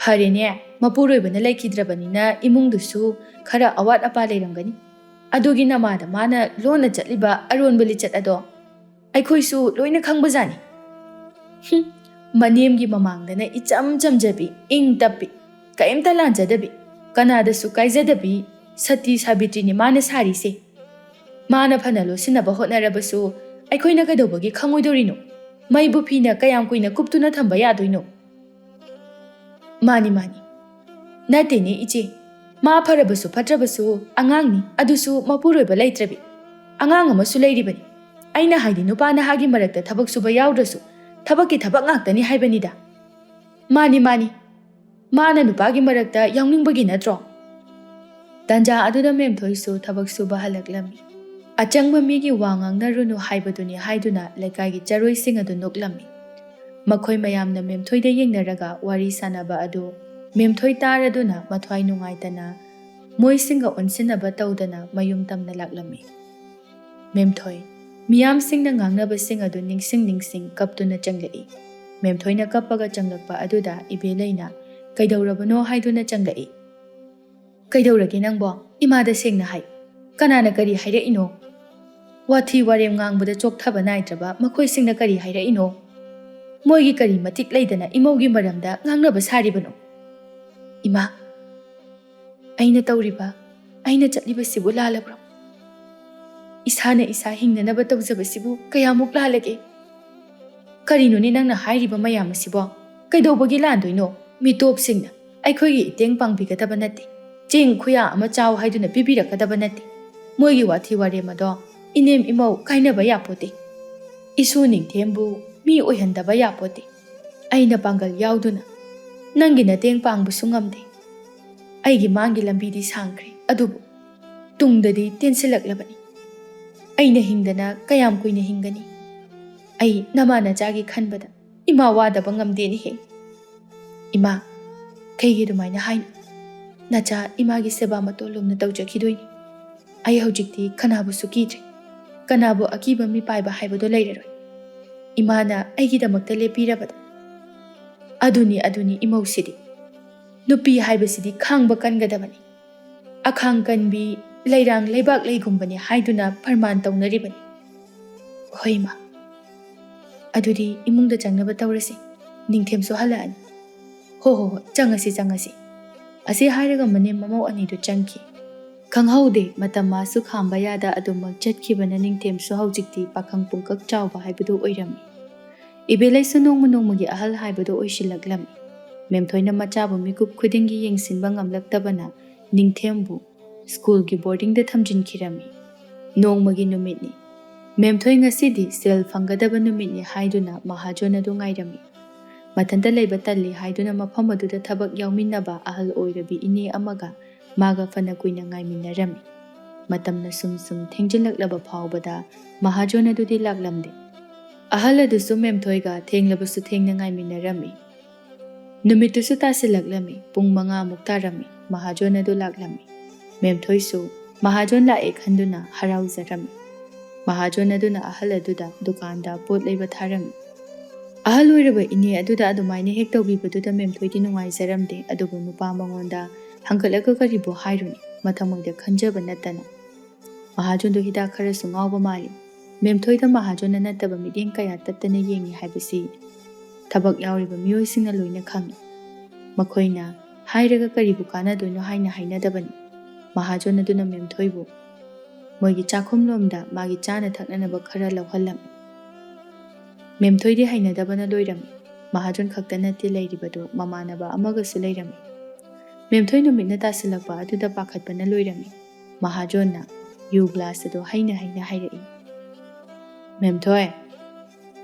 ꯐꯔꯦꯅꯦ, ꯃꯄꯨꯔꯣꯏꯕꯅ ꯂꯩꯈꯤꯗ꯭ꯔꯕꯅꯤꯅ ꯏꯃꯨꯡꯗꯨꯁꯨ ꯈꯔ ꯑꯋꯥꯠ ꯑꯄꯥ ꯂꯩꯔꯝꯒꯅꯤ꯫ ꯑꯗꯨꯒꯤ ꯅꯃꯥꯗ ꯃꯥꯅ ꯂꯣꯟꯅ ꯆꯠꯂꯤꯕ ꯑꯔꯣꯟꯕ ꯂꯤꯆꯠ ꯑꯗꯣ ꯑꯩꯈꯣꯏꯁꯨ ꯂꯣꯏꯅ ꯈꯪꯕꯖꯥꯠꯅꯤ꯫ ꯍꯨꯝ, ꯃꯅꯦꯝꯒꯤ ꯃꯃꯥꯡꯗꯅ ꯏꯆꯝ ꯆꯝꯖꯕꯤ, ꯏꯪ ꯇꯞꯄꯤ, ꯀꯔꯤꯝꯇ ꯂꯥꯟꯖꯗꯕꯤ, ꯀꯅꯥꯗꯁꯨ ꯀꯥꯏꯖꯗꯕꯤ, ꯁꯇꯤ ꯁꯥꯕꯤꯇ꯭ꯔꯤꯅꯤ ꯃꯥꯅ ꯁꯥꯔꯤꯁꯦ꯫ ꯃꯥꯅ ꯐꯅ ꯂꯣꯠꯁꯤꯟꯅꯕ ꯍꯣꯠꯅꯔꯕꯁꯨ ꯑꯩꯈꯣꯏꯅ ꯀꯩꯗꯧꯕꯒꯤ ꯈꯪꯉꯣꯏꯗꯣꯔꯤꯅꯣ? ꯃꯩꯕꯨ ꯐꯤꯅ ꯀꯌꯥꯝ ꯀꯨꯏꯅ ꯀꯨꯞꯇꯨꯅ ꯊꯝꯕ ꯌꯥꯗꯣꯏꯅꯣ? ꯃꯥꯅꯤ, ꯃꯥꯅꯤ꯫ ꯅꯠꯇꯦꯅꯦ, ꯏꯆꯦ꯫ ꯃꯥ ꯐꯔꯕꯁꯨ ꯐꯠꯇ꯭ꯔꯕꯁꯨ ꯑꯉꯥꯡꯅꯤ, ꯑꯗꯨꯁꯨ ꯃꯄꯨꯔꯣꯏꯕ ꯂꯩꯇ꯭ꯔꯕꯤ꯫ ꯑꯉꯥꯡ ꯑꯃꯁꯨ ꯂꯩꯔꯤꯕꯅꯤ꯫ ꯑꯩꯅ ꯍꯥꯏꯗꯤ ꯅꯨꯄꯥ ꯅꯍꯥꯒꯤ ꯃꯔꯛꯇ ꯊꯕꯛ ꯁꯨꯕ ꯌꯥꯎꯗ꯭ꯔꯁꯨ ꯊꯕꯛꯀꯤ ꯊꯕꯛ ꯉꯥꯛꯇꯅꯤ ꯍꯥꯏꯕꯅꯤꯗ꯫ ꯃꯥꯅꯤ, ꯃꯥꯅꯤ꯫ ꯃꯥꯅ ꯅꯨꯄꯥꯒꯤ ꯃꯔꯛꯇ ꯌꯥꯎꯅꯤꯡꯕꯒꯤ ꯅꯠꯇ꯭ꯔꯣ? ꯇꯥꯟꯖꯥ ꯑꯗꯨꯗ ꯃꯦꯝꯊꯣꯏꯁꯨ ꯊꯕꯛ ꯁꯨꯕ ꯍꯜꯂꯛꯂꯝꯃꯤ꯫ ꯑꯆꯪꯕ ꯃꯤꯒꯤ ꯋꯥ ꯉꯥꯡꯅꯔꯨꯅꯨ ꯍꯥꯏꯕꯗꯨꯅꯤ ꯍꯥꯏꯗꯨꯅ ꯂꯩꯀꯥꯏꯒꯤ ꯆꯔꯣꯏꯁꯤꯡ ꯑꯗꯨ ꯅꯣꯛꯂꯝꯃꯤ꯫ ꯃꯈꯣꯏ ꯃꯌꯥꯝꯅ ꯃꯦꯝꯊꯣꯏꯗ ꯌꯦꯡꯅꯔꯒ ꯋꯥꯔꯤ ꯁꯥꯟꯅꯕ ꯑꯗꯨ ꯃꯦꯝꯊꯣꯏ ꯇꯥꯔꯗꯨꯅ ꯃꯊ꯭ꯋꯥꯏ ꯅꯨꯡꯉꯥꯏꯇꯅ ꯃꯣꯏꯁꯤꯡꯒ ꯑꯣꯟꯁꯤꯟꯅꯕ ꯇꯧꯗꯅ ꯃꯌꯨꯝ ꯇꯝꯅ ꯂꯥꯛꯂꯝꯃꯤ꯫ ꯃꯦꯝꯊꯣꯏ, ꯃꯤꯌꯥꯝꯁꯤꯡꯅ ꯉꯥꯡꯅꯕꯁꯤꯡ ꯑꯗꯨ ꯅꯤꯡꯁꯤꯡ ꯅꯤꯡꯁꯤꯡ ꯀꯞꯇꯨꯅ ꯆꯪꯂꯛꯏ꯫ ꯃꯦꯝꯊꯣꯏꯅ ꯀꯞꯄꯒ ꯆꯪꯂꯛꯄ ꯑꯗꯨꯗ ꯏꯕꯦꯂꯩꯅ "ꯀꯩꯗꯧꯔꯕꯅꯣ?" ꯍꯥꯏꯗꯨꯅ ꯆꯪꯂꯛꯏ꯫ "ꯀꯩꯗꯧꯔꯒꯦ ꯅꯪꯕꯣ? ꯏꯃꯥꯗ ꯁꯦꯡꯅ ꯍꯥꯏ꯫ ꯀꯅꯥꯅ ꯀꯔꯤ ꯍꯥꯏꯔꯛꯏꯅꯣ? ꯋꯥꯊꯤ ꯋꯥꯔꯦꯝ ꯉꯥꯡꯕꯗ ꯆꯣꯛꯊꯕ ꯅꯥꯏꯗ꯭ꯔꯕ ꯃꯈꯣꯏꯁꯤꯡꯅ ꯀꯔꯤ ꯍꯥꯏꯔꯛꯏꯅꯣ? ꯃꯣꯏꯒꯤ ꯀꯔꯤ ꯃꯇꯤꯛ ꯂꯩꯗꯅ ꯏꯃꯧꯒꯤ ꯃꯔꯝꯗ ꯉꯥꯡꯅꯕ ꯁꯥꯔꯤꯕꯅꯣ?" "ꯏꯃꯥ, ꯑꯩꯅ ꯇꯧꯔꯤꯕ, ꯑꯩꯅ ꯆꯠꯂꯤꯕꯁꯤꯕꯨ ꯂꯥꯜꯂꯕ꯭ꯔꯣ? ꯏꯁꯥꯅ ꯏꯁꯥ ꯍꯤꯡꯅꯅꯕ ꯇꯧꯖꯕꯁꯤꯕꯨ ꯀꯌꯥꯃꯨꯛ ꯂꯥꯜꯂꯒꯦ?" "ꯀꯔꯤꯅꯣꯅꯦ ꯅꯪꯅ ꯍꯥꯏꯔꯤꯕ ꯃꯌꯥꯝ ꯑꯁꯤꯕꯣ? ꯀꯩꯗꯧꯕꯒꯤ ꯂꯥꯟꯗꯣꯏꯅꯣ? ꯃꯤꯇꯣꯞꯁꯤꯡꯅ ꯑꯩꯈꯣꯏꯒꯤ ꯏꯇꯦꯡ ꯄꯥꯡꯕꯤꯒꯗꯕ ꯅꯠꯇꯦ꯫ ꯆꯦꯡ ꯈꯨꯌꯥ ꯑꯃ ꯆꯥꯎ ꯍꯥꯏꯗꯨꯅ ꯄꯤꯕꯤꯔꯛꯀꯗꯕ ꯅꯠꯇꯦ꯫ ꯃꯣꯏꯒꯤ ꯋꯥꯊꯤ ꯋꯥꯔꯦꯝ ꯑꯗꯣ ꯏꯅꯦꯝ ꯏꯃꯧ ꯀꯥꯏꯅꯕ ꯌꯥꯄꯣꯠꯇꯦ꯫ ꯏꯁꯨ ꯅꯤꯡꯊꯦꯝꯕꯨ ꯃꯤ ꯑꯣꯏꯍꯟꯗꯕ ꯌꯥꯄꯣꯠꯇꯦ꯫ ꯑꯩꯅ ꯄꯥꯡꯒꯜ ꯌꯥꯎꯗꯨꯅ ꯅꯪꯒꯤ ꯃꯇꯦꯡ ꯄꯥꯡꯕꯁꯨ ꯉꯝꯗꯦ꯫ ꯑꯩꯒꯤ ꯃꯥꯡꯒꯤ ꯂꯝꯕꯤꯗꯤ ꯁꯥꯡꯈ꯭ꯔꯦ, ꯑꯗꯨꯕꯨ ꯇꯨꯡꯗꯗꯤ ꯇꯦꯟꯁꯤꯜꯂꯛꯂꯕꯅꯤ꯫ ꯑꯩꯅ ꯍꯤꯡꯗꯅ ꯀꯌꯥꯝ ꯀꯨꯏꯅ ꯍꯤꯡꯒꯅꯤ? ꯑꯩ ꯅꯃꯥ ꯅꯆꯥꯒꯤ ꯈꯟꯕꯗ ꯏꯃꯥ ꯋꯥꯗꯕ ꯉꯝꯗꯦꯅꯦꯍꯦ꯫ ꯏꯃꯥ, ꯀꯩꯒꯤ ꯑꯗꯨꯃꯥꯏꯅ ꯍꯥꯏꯅꯣ? ꯅꯆꯥ ꯏꯃꯥꯒꯤ ꯁꯦꯕꯥ ꯃꯇꯣꯜ ꯂꯨꯝꯅ ꯇꯧꯖꯈꯤꯗꯣꯏꯅꯤ꯫ ꯑꯩ ꯍꯧꯖꯤꯛꯇꯤ ꯀꯅꯥꯕꯨꯁꯨ ꯀꯤꯗ꯭ꯔꯦ꯫ ꯀꯅꯥꯕꯨ ꯑꯀꯤꯕ ꯃꯤꯄꯥꯏꯕ ꯍꯥꯏꯕꯗꯣ ꯂꯩꯔꯔꯣꯏ꯫ ꯏꯃꯥꯅ ꯑꯩꯒꯤꯗꯃꯛꯇ ꯂꯦꯞꯄꯤꯔꯕꯗ꯫ ꯑꯗꯨꯅꯤ, ꯑꯗꯨꯅꯤ ꯏꯃꯧꯁꯤꯗꯤ꯫ ꯅꯨꯄꯤ ꯍꯥꯏꯕꯁꯤꯗꯤ ꯈꯥꯡꯕ ꯀꯟꯒꯗꯕꯅꯤ꯫ ꯑꯈꯥꯡ ꯀꯟꯕꯤ ꯂꯩꯔꯥꯡ ꯂꯩꯕꯥꯛ ꯂꯩꯒꯨꯝꯕꯅꯤ ꯍꯥꯏꯗꯨꯅ ꯄ꯭ꯔꯃꯥꯟ ꯇꯧꯅꯔꯤꯕꯅꯤ꯫ ꯍꯣꯏ, ꯏꯃꯥ꯫ ꯑꯗꯨꯗꯤ ꯏꯃꯨꯡꯗ ꯆꯪꯅꯕ ꯇꯧꯔꯁꯤ꯫ ꯅꯤꯡꯊꯦꯝꯁꯨ ꯍꯜꯂꯛꯑꯅꯤ꯫ "ꯍꯣ, ꯍꯣ, ꯍꯣ, ꯆꯪꯉꯁꯤ, ꯆꯪꯉꯁꯤ꯫" ꯑꯁꯤ ꯍꯥꯏꯔꯒ ꯃꯅꯦꯝ ꯃꯃꯧ ꯑꯅꯤꯗꯨ ꯆꯪꯈꯤ꯫ ꯈꯪꯍꯧꯗꯦ, ꯃꯇꯝ ꯃꯥꯁꯨ ꯈꯥꯝꯕ ꯌꯥꯗ ꯑꯗꯨꯃꯛ ꯆꯠꯈꯤꯕꯅ ꯅꯤꯡꯊꯦꯝꯁꯨ ꯍꯧꯖꯤꯛꯇꯤ ꯄꯥꯈꯪ ꯄꯨꯡꯀꯛ ꯆꯥꯎꯕ ꯍꯥꯏꯕꯗꯨ ꯑꯣꯏꯔꯝꯃꯤ꯫ ꯏꯕꯦꯂꯩꯁꯨ ꯅꯣꯡꯃ ꯅꯣꯡꯃꯒꯤ ꯑꯍꯜ ꯍꯥꯏꯕꯗꯨ ꯑꯣꯏꯁꯤꯜꯂꯛꯂꯝꯃꯤ꯫ ꯃꯦꯝꯊꯣꯏꯅ ꯃꯆꯥꯕꯨ ꯃꯤꯀꯨꯞ ꯈꯨꯗꯤꯡꯒꯤ ꯌꯦꯡꯁꯤꯟꯕ ꯉꯝꯂꯛꯇꯕꯅ ꯅꯤꯡꯊꯦꯝꯕꯨ ꯁ꯭ꯀꯨꯜꯒꯤ ꯕꯣꯔꯗꯤꯡꯗ ꯊꯝꯖꯤꯟꯈꯤꯔꯝꯃꯤ꯫ ꯅꯣꯡꯃꯒꯤ ꯅꯨꯃꯤꯠꯅꯤ꯫ ꯃꯦꯝꯊꯣꯏ ꯉꯁꯤꯗꯤ ꯁꯦꯜ ꯐꯪꯒꯗꯕ ꯅꯨꯃꯤꯠꯅꯤ ꯍꯥꯏꯗꯨꯅ ꯃꯍꯥꯖꯣꯟ ꯑꯗꯨ ꯉꯥꯏꯔꯝꯃꯤ꯫ ꯃꯊꯟꯇ ꯂꯩꯕ ꯇꯜꯂꯤ ꯍꯥꯏꯗꯨꯅ ꯃꯐꯝ ꯑꯗꯨꯗ ꯊꯕꯛ ꯌꯥꯎꯃꯤꯟꯅꯕ ꯑꯍꯜ ꯑꯣꯏꯔꯕꯤ ꯏꯅꯦ ꯑꯃꯒ ꯃꯥꯒ ꯐꯅ ꯀꯨꯏꯅ ꯉꯥꯏꯃꯤꯟꯅꯔꯝꯃꯤ꯫ ꯃꯇꯝꯅ ꯁꯨꯝ ꯁꯨꯝ ꯊꯦꯡꯖꯤꯜꯂꯛꯂꯕ ꯐꯥꯎꯕꯗ ꯃꯍꯥꯖꯣꯟ ꯑꯗꯨꯗꯤ ꯂꯥꯛꯂꯝꯗꯦ꯫ ꯑꯍꯜ ꯑꯗꯨꯁꯨ ꯃꯦꯝꯊꯣꯏꯒ ꯊꯦꯡꯂꯕꯁꯨ ꯊꯦꯡꯅ ꯉꯥꯏꯃꯤꯟꯅꯔꯝꯃꯤ꯫ ꯅꯨꯃꯤꯠꯇꯨꯁꯨ ꯇꯥꯁꯤꯜꯂꯛꯂꯝꯃꯤ꯫ ꯄꯨꯡ ꯃꯉꯥꯃꯨꯛ ꯇꯥꯔꯝꯃꯤ꯫ ꯃꯍꯥꯖꯣꯟ ꯑꯗꯨ ꯂꯥꯛꯂꯝꯃꯤ꯫ ꯃꯦꯝꯊꯣꯏꯁꯨ ꯃꯍꯥꯖꯣꯟ ꯂꯥꯛꯑꯦ ꯈꯟꯗꯨꯅ ꯍꯔꯥꯎꯖꯔꯝꯃꯤ꯫ ꯃꯍꯥꯖꯣꯟ ꯑꯗꯨꯅ ꯑꯍꯜ ꯑꯗꯨꯗ ꯗꯨꯀꯥꯟꯗ ꯄꯣꯠ ꯂꯩꯕ ꯊꯥꯔꯝꯃꯤ꯫ ꯑꯍꯜ ꯑꯣꯏꯔꯕ ꯏꯅꯦ ꯑꯗꯨꯗ ꯑꯗꯨꯃꯥꯏꯅ ꯍꯦꯛ ꯇꯧꯕꯤꯕꯗꯨꯗ ꯃꯦꯝꯊꯣꯏꯗꯤ ꯅꯨꯡꯉꯥꯏꯖꯔꯝꯗꯦ꯫ ꯑꯗꯨꯕꯨ ꯅꯨꯄꯥ ꯃꯉꯣꯟꯗ ꯍꯪꯒꯠꯂꯒ ꯀꯔꯤꯕꯨ ꯍꯥꯏꯔꯨꯅꯤ? ꯃꯊꯪ ꯃꯣꯏꯗ ꯈꯟꯖꯕ ꯅꯠꯇꯅ꯫ ꯃꯍꯥꯖꯣꯟꯗꯨ ꯍꯤꯗꯥꯛ ꯈꯔꯁꯨ ꯉꯥꯎꯕ ꯃꯥꯜꯂꯤ꯫ ꯃꯦꯝꯊꯣꯏꯗ ꯃꯍꯥꯖꯣꯟꯅ ꯅꯠꯇꯕ ꯃꯤꯠꯌꯦꯡ ꯀꯌꯥ ꯇꯠꯇꯅ ꯌꯦꯡꯉꯤ ꯍꯥꯏꯕꯁꯤ ꯊꯕꯛ ꯌꯥꯎꯔꯤꯕ ꯃꯤꯑꯣꯏꯁꯤꯡꯅ ꯂꯣꯏꯅ ꯈꯪꯏ꯫ ꯃꯈꯣꯏꯅ ꯍꯥꯏꯔꯒ ꯀꯔꯤꯕꯨ ꯀꯥꯟꯅꯗꯣꯏꯅꯣ ꯍꯥꯏꯅ ꯍꯥꯏꯅꯗꯕꯅꯤ꯫ ꯃꯍꯥꯖꯣꯟ ꯑꯗꯨꯅ ꯃꯦꯝꯊꯣꯏꯕꯨ ꯃꯣꯏꯒꯤ ꯆꯥꯛꯈꯨꯝꯂꯣꯝꯗ ꯃꯥꯒꯤ ꯆꯥꯅ ꯊꯛꯅꯅꯕ ꯈꯔ ꯂꯧꯍꯜꯂꯝꯃꯤ꯫ ꯃꯦꯝꯊꯣꯏꯗꯤ ꯍꯩꯅꯗꯕꯅ ꯂꯣꯏꯔꯝꯃꯤ꯫ ꯃꯍꯥꯖꯣꯟ ꯈꯛꯇ ꯅꯠꯇꯦ ꯂꯩꯔꯤꯕꯗꯨ, ꯃꯃꯥꯟꯅꯕ ꯑꯃꯒꯁꯨ ꯂꯩꯔꯝꯃꯤ꯫ ꯃꯦꯝꯊꯣꯏ ꯅꯨꯃꯤꯠꯅ ꯇꯥꯁꯤꯜꯂꯛꯄ ꯑꯗꯨꯗ ꯄꯥꯈꯠꯄꯅ ꯂꯣꯏꯔꯝꯃꯤ꯫ ꯃꯍꯥꯖꯣꯟꯅ ꯌꯨ ꯒ꯭ꯂꯥꯁ ꯑꯗꯨ ꯍꯩꯅ ꯍꯩꯅ ꯍꯥꯏꯔꯛꯏ, "ꯃꯦꯝꯊꯣꯏ,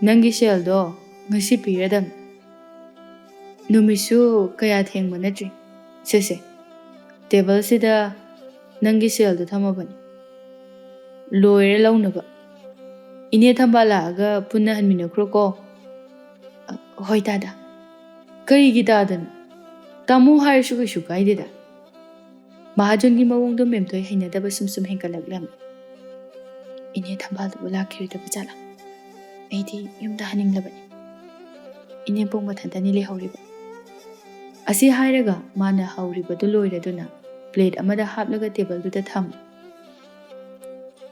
ꯅꯪꯒꯤ ꯁꯦꯜꯗꯣ ꯉꯁꯤ ꯄꯤꯔꯗꯝ꯫ ꯅꯨꯃꯤꯠꯁꯨ ꯀꯌꯥ ꯊꯦꯡꯕ ꯅꯠꯇ꯭ꯔꯤ꯫ ꯁꯦ ꯁꯦ, ꯇꯦꯕꯜꯁꯤꯗ ꯅꯪꯒꯤ ꯁꯦꯜꯗꯣ ꯊꯝꯃꯕꯅꯤ꯫ ꯂꯣꯏꯔ ꯂꯧꯅꯕ꯫ ꯏꯅꯦ ꯊꯝꯕꯥꯜ ꯂꯥꯛꯑꯒ ꯄꯨꯟꯅ ꯍꯟꯃꯤꯟꯅꯈ꯭ꯔꯣꯀꯣ꯫" "ꯑ, ꯍꯣꯏ ꯇꯥꯗ꯫" "ꯀꯔꯤꯒꯤ ꯇꯥꯗꯅꯣ? ꯇꯥꯃꯣ ꯍꯥꯏꯔꯁꯨ ꯀꯩꯁꯨ ꯀꯥꯏꯗꯦꯗ꯫" ꯃꯍꯥꯖꯣꯟꯒꯤ ꯃꯑꯣꯡꯗꯣ ꯃꯦꯝꯊꯣꯏ ꯍꯩꯅꯗꯕ ꯁꯨꯝ ꯁꯨꯝ ꯍꯦꯟꯒꯠꯂꯛꯂꯝꯃꯤ꯫ "ꯏꯅꯦ ꯊꯝꯕꯥꯜꯗꯨꯕꯨ ꯂꯥꯛꯈꯤꯔꯣꯏꯗꯕ ꯖꯥꯠꯂꯥ? ꯑꯩꯗꯤ ꯌꯨꯝꯗ ꯍꯟꯅꯤꯡꯂꯕꯅꯤ꯫ ꯏꯅꯦꯝꯄꯣꯛ ꯃꯊꯟꯇꯅꯤ ꯂꯩꯍꯧꯔꯤꯕ꯫" ꯑꯁꯤ ꯍꯥꯏꯔꯒ ꯃꯥꯅ ꯍꯧꯔꯤꯕꯗꯨ ꯂꯣꯏꯔꯗꯨꯅ ꯄ꯭ꯂꯦꯠ ꯑꯃꯗ ꯍꯥꯞꯂꯒ ꯇꯦꯕꯜꯗꯨꯗ ꯊꯝꯃꯤ꯫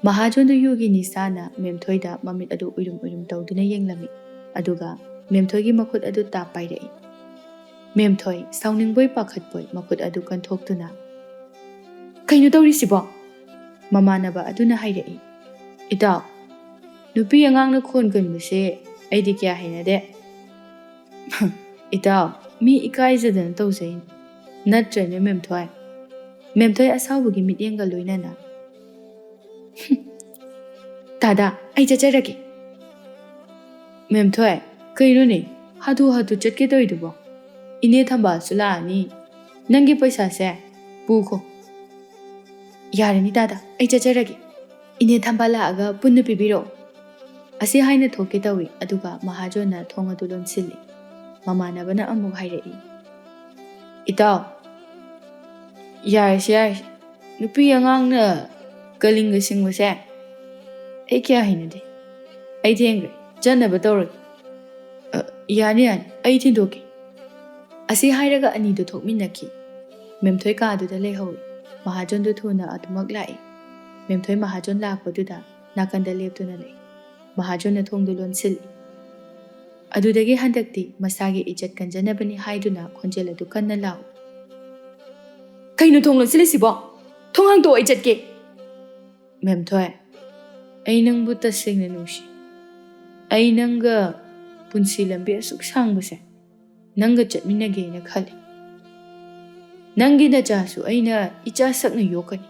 ꯃꯍꯥꯖꯣꯟꯗꯨ ꯌꯨꯒꯤ ꯅꯤꯁꯥꯅ ꯃꯦꯝꯊꯣꯏꯗ ꯃꯃꯤꯠ ꯑꯗꯨ ꯎꯏꯔꯨꯝ ꯎꯏꯔꯨꯝ ꯇꯧꯗꯨꯅ ꯌꯦꯡꯂꯝꯃꯤ꯫ ꯑꯗꯨꯒ ꯃꯦꯝꯊꯣꯏꯒꯤ ꯃꯈꯨꯠ ꯑꯗꯨ ꯇꯥꯞ ꯄꯥꯏꯔꯛꯏ꯫ ꯃꯦꯝꯊꯣꯏ ꯁꯥꯎꯅꯤꯡꯕꯣꯏ ꯄꯥꯈꯠꯄꯣꯏ ꯃꯈꯨꯠ ꯑꯗꯨ ꯀꯟꯊꯣꯛꯇꯨꯅ, "ꯀꯩꯅꯣ ꯇꯧꯔꯤꯁꯤꯕꯣ?" ꯃꯃꯥꯟꯅꯕ ꯑꯗꯨꯅ ꯍꯥꯏꯔꯛꯏ꯫ "ꯏꯇꯥꯎ, ꯅꯨꯄꯤ ꯑꯉꯥꯡꯅ ꯈꯣꯟ ꯀꯟꯕꯁꯦ ꯑꯩꯗꯤ ꯀꯌꯥ ꯍꯩꯅꯗꯦ꯫" "ꯏꯇꯥꯎ, ꯃꯤ ꯏꯀꯥꯏꯖꯗꯅ ꯇꯧꯖꯩꯅꯤ, ꯅꯠꯇ꯭ꯔꯅꯦ ꯃꯦꯝꯊꯣꯏ?" ꯃꯦꯝꯊꯣꯏ ꯑꯁꯥꯎꯕꯒꯤ ꯃꯤꯠꯌꯦꯡꯒ ꯂꯣꯏꯅꯅ꯫ "ꯇꯥꯗꯥ, ꯑꯩ ꯆꯠꯆꯔꯒꯦ꯫" "ꯃꯦꯝꯊꯣꯏ, ꯀꯩꯅꯣꯅꯦ ꯍꯥꯊꯨ ꯍꯥꯊꯨ ꯆꯠꯀꯦ ꯇꯧꯔꯤꯗꯨꯕꯣ? ꯏꯅꯦ ꯊꯝꯕꯥꯜꯁꯨ ꯂꯥꯛꯑꯅꯤ꯫ ꯅꯪꯒꯤ ꯄꯩꯁꯥꯁꯦ ꯄꯨꯈꯣ꯫" "ꯌꯥꯔꯅꯤ ꯇꯥꯗꯥ, ꯑꯩ ꯆꯠꯆꯔꯒꯦ꯫ ꯏꯅꯦ ꯊꯝꯕꯥꯜ ꯂꯥꯛꯑꯒ ꯄꯨꯟꯅ ꯄꯤꯕꯤꯔꯛꯑꯣ꯫" ꯑꯁꯤ ꯍꯥꯏꯅ ꯊꯣꯛꯀꯦ ꯇꯧꯏ, ꯑꯗꯨꯒ ꯃꯍꯥꯖꯣꯟꯅ ꯊꯣꯡ ꯑꯗꯨ ꯂꯣꯟꯁꯤꯜꯂꯤ꯫ ꯃꯃꯥꯟꯅꯕꯅ ꯑꯃꯨꯛ ꯍꯥꯏꯔꯛꯏ꯫ "ꯏꯇꯥꯎ, ꯌꯥꯔꯁꯤ ꯌꯥꯔꯁꯤ, ꯅꯨꯄꯤ ꯑꯉꯥꯡꯅ ꯀꯂꯤꯡꯒ ꯁꯤꯡꯕꯁꯦ ꯑꯩ ꯀꯌꯥ ꯍꯩꯅꯗꯦ꯫ ꯑꯩ ꯊꯦꯡꯈ꯭ꯔꯦ, ꯆꯠꯅꯕ ꯇꯧꯔꯒꯦ꯫" "ꯑ, ꯌꯥꯅꯤ ꯌꯥꯅꯤ, ꯑꯩ ꯊꯤꯟꯗꯣꯛꯀꯦ꯫" ꯑꯁꯤ ꯍꯥꯏꯔꯒ ꯑꯅꯤꯗꯨ ꯊꯣꯛꯃꯤꯟꯅꯈꯤ꯫ ꯃꯦꯝꯊꯣꯏ ꯀꯥꯗꯨꯗ ꯂꯩꯍꯧꯏ꯫ ꯃꯍꯥꯖꯣꯟꯗꯨ ꯊꯨꯅ ꯑꯗꯨꯃꯛ ꯂꯥꯛꯏ꯫ ꯃꯦꯝꯊꯣꯏ ꯃꯍꯥꯖꯣꯟ ꯂꯥꯛꯄꯗꯨꯗ ꯅꯥꯀꯟꯗ ꯂꯦꯞꯇꯨꯅ ꯂꯩ꯫ ꯃꯍꯥꯖꯣꯟꯅ ꯊꯣꯡꯗꯨ ꯂꯣꯟꯁꯤꯜꯂꯤ꯫ ꯑꯗꯨꯗꯒꯤ ꯍꯟꯗꯛꯇꯤ ꯃꯁꯥꯒꯤ ꯏꯖꯠ ꯀꯟꯖꯅꯕꯅꯤ ꯍꯥꯏꯗꯨꯅ ꯈꯣꯟꯖꯦꯜ ꯑꯗꯨ ꯀꯟꯅ ꯂꯥꯎꯏ꯫ "ꯀꯩꯅꯣ ꯊꯣꯡ ꯂꯣꯟꯁꯤꯜꯂꯤꯁꯤꯕꯣ? ꯊꯣꯡ ꯍꯥꯡꯗꯣꯛꯑꯣ, ꯑꯩ ꯆꯠꯀꯦ꯫" "ꯃꯦꯝꯊꯣꯏ, ꯑꯩ ꯅꯪꯕꯨ ꯇꯁꯦꯡꯅ ꯅꯨꯡꯁꯤ꯫ ꯑꯩ ꯅꯪꯒ ꯄꯨꯟꯁꯤ ꯂꯝꯕꯤ ꯑꯁꯨꯛ ꯁꯥꯡꯕꯁꯦ ꯅꯪꯒ ꯆꯠꯃꯤꯟꯅꯒꯦꯅ ꯈꯜꯂꯤ꯫ ꯅꯪꯒꯤ ꯅꯆꯥꯁꯨ ꯑꯩꯅ ꯏꯆꯥ ꯁꯛꯅ ꯌꯣꯛꯀꯅꯤ꯫"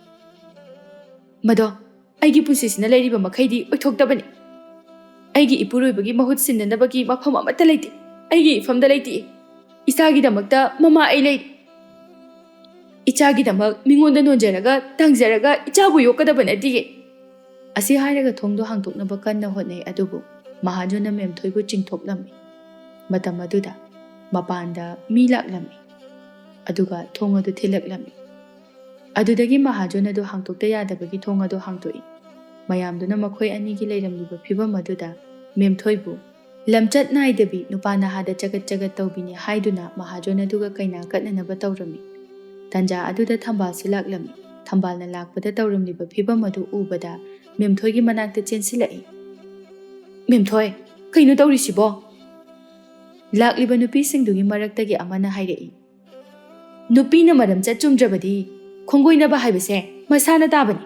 "ꯃꯗꯣ ꯑꯩꯒꯤ ꯄꯨꯟꯁꯤꯁꯤꯅ ꯂꯩꯔꯤꯕ ꯃꯈꯩꯗꯤ ꯑꯣꯏꯊꯣꯛꯇꯕꯅꯤ꯫ ꯑꯩꯒꯤ ꯏꯄꯨꯔꯣꯏꯕꯒꯤ ꯃꯍꯨꯠ ꯁꯤꯟꯅꯅꯕꯒꯤ ꯃꯐꯝ ꯑꯃꯠꯇ ꯂꯩꯇꯦ꯫ ꯑꯩꯒꯤ ꯏꯐꯝꯗ ꯂꯩꯇꯦ꯫ ꯏꯆꯥꯒꯤꯗꯃꯛꯇ ꯃꯃꯥ ꯑꯩ ꯂꯩꯔꯤ꯫ ꯏꯆꯥꯒꯤꯗꯃꯛ ꯃꯤꯉꯣꯟꯗ ꯅꯣꯟꯖꯔꯒ ꯇꯥꯡꯖꯔꯒ ꯏꯆꯥꯕꯨ ꯌꯣꯛꯀꯗꯕ ꯅꯠꯇꯤꯌꯦ꯫" ꯑꯁꯤ ꯍꯥꯏꯔꯒ ꯊꯣꯡꯗꯣ ꯍꯥꯡꯗꯣꯛꯅꯕ ꯀꯟꯅ ꯍꯣꯠꯅꯩ, ꯑꯗꯨꯕꯨ ꯃꯍꯥꯖꯣꯟꯅ ꯃꯦꯝꯊꯣꯏꯕꯨ ꯆꯤꯡꯊꯣꯛꯂꯝꯃꯤ꯫ ꯃꯇꯝ ꯑꯗꯨꯗ ꯃꯄꯥꯟꯗ ꯃꯤ ꯂꯥꯛꯂꯝꯃꯤ, ꯑꯗꯨꯒ ꯊꯣꯡ ꯑꯗꯨ ꯊꯤꯜꯂꯛꯂꯝꯃꯤ꯫ ꯑꯗꯨꯗꯒꯤ ꯃꯍꯥꯖꯣꯟ ꯑꯗꯨ ꯍꯥꯡꯗꯣꯛꯇ ꯌꯥꯗꯕꯒꯤ ꯊꯣꯡ ꯑꯗꯨ ꯍꯥꯡꯗꯣꯛꯏ꯫ ꯃꯌꯥꯝꯗꯨꯅ ꯃꯈꯣꯏ ꯑꯅꯤꯒꯤ ꯂꯩꯔꯝꯂꯤꯕ ꯐꯤꯕꯝ ꯑꯗꯨꯗ ꯃꯦꯝꯊꯣꯏꯕꯨ ꯂꯝꯆꯠ ꯅꯥꯏꯗꯕꯤ, ꯅꯨꯄꯥ ꯅꯍꯥꯗ ꯆꯒꯠ ꯆꯒꯠ ꯇꯧꯕꯤꯅꯤ ꯍꯥꯏꯗꯨꯅ ꯃꯍꯥꯖꯣꯟ ꯑꯗꯨꯒ ꯀꯩꯅꯥ ꯀꯠꯅꯅꯕ ꯇꯧꯔꯝꯃꯤ꯫ ꯇꯥꯟꯖꯥ ꯑꯗꯨꯗ ꯊꯝꯕꯥꯜꯁꯨ ꯂꯥꯛꯂꯝꯃꯤ꯫ ꯊꯝꯕꯥꯜꯅ ꯂꯥꯛꯄꯗ ꯇꯧꯔꯝꯂꯤꯕ ꯐꯤꯕꯝ ꯑꯗꯨ ꯎꯕꯗ ꯃꯦꯝꯊꯣꯏꯒꯤ ꯃꯅꯥꯛꯇ ꯆꯦꯟꯁꯤꯜꯂꯛꯏ꯫ "ꯃꯦꯝꯊꯣꯏ, ꯀꯩꯅꯣ ꯇꯧꯔꯤꯁꯤꯕꯣ?" ꯂꯥꯛꯂꯤꯕ ꯅꯨꯄꯤꯁꯤꯡꯗꯨꯒꯤ ꯃꯔꯛꯇꯒꯤ ꯑꯃꯅ ꯍꯥꯏꯔꯛꯏ꯫ "ꯅꯨꯄꯤꯅ ꯃꯔꯝ ꯆꯠ ꯆꯨꯝꯗ꯭ꯔꯕꯗꯤ ꯈꯣꯡꯒꯣꯏꯅꯕ ꯍꯥꯏꯕꯁꯦ ꯃꯁꯥꯅ ꯇꯥꯕꯅꯤ꯫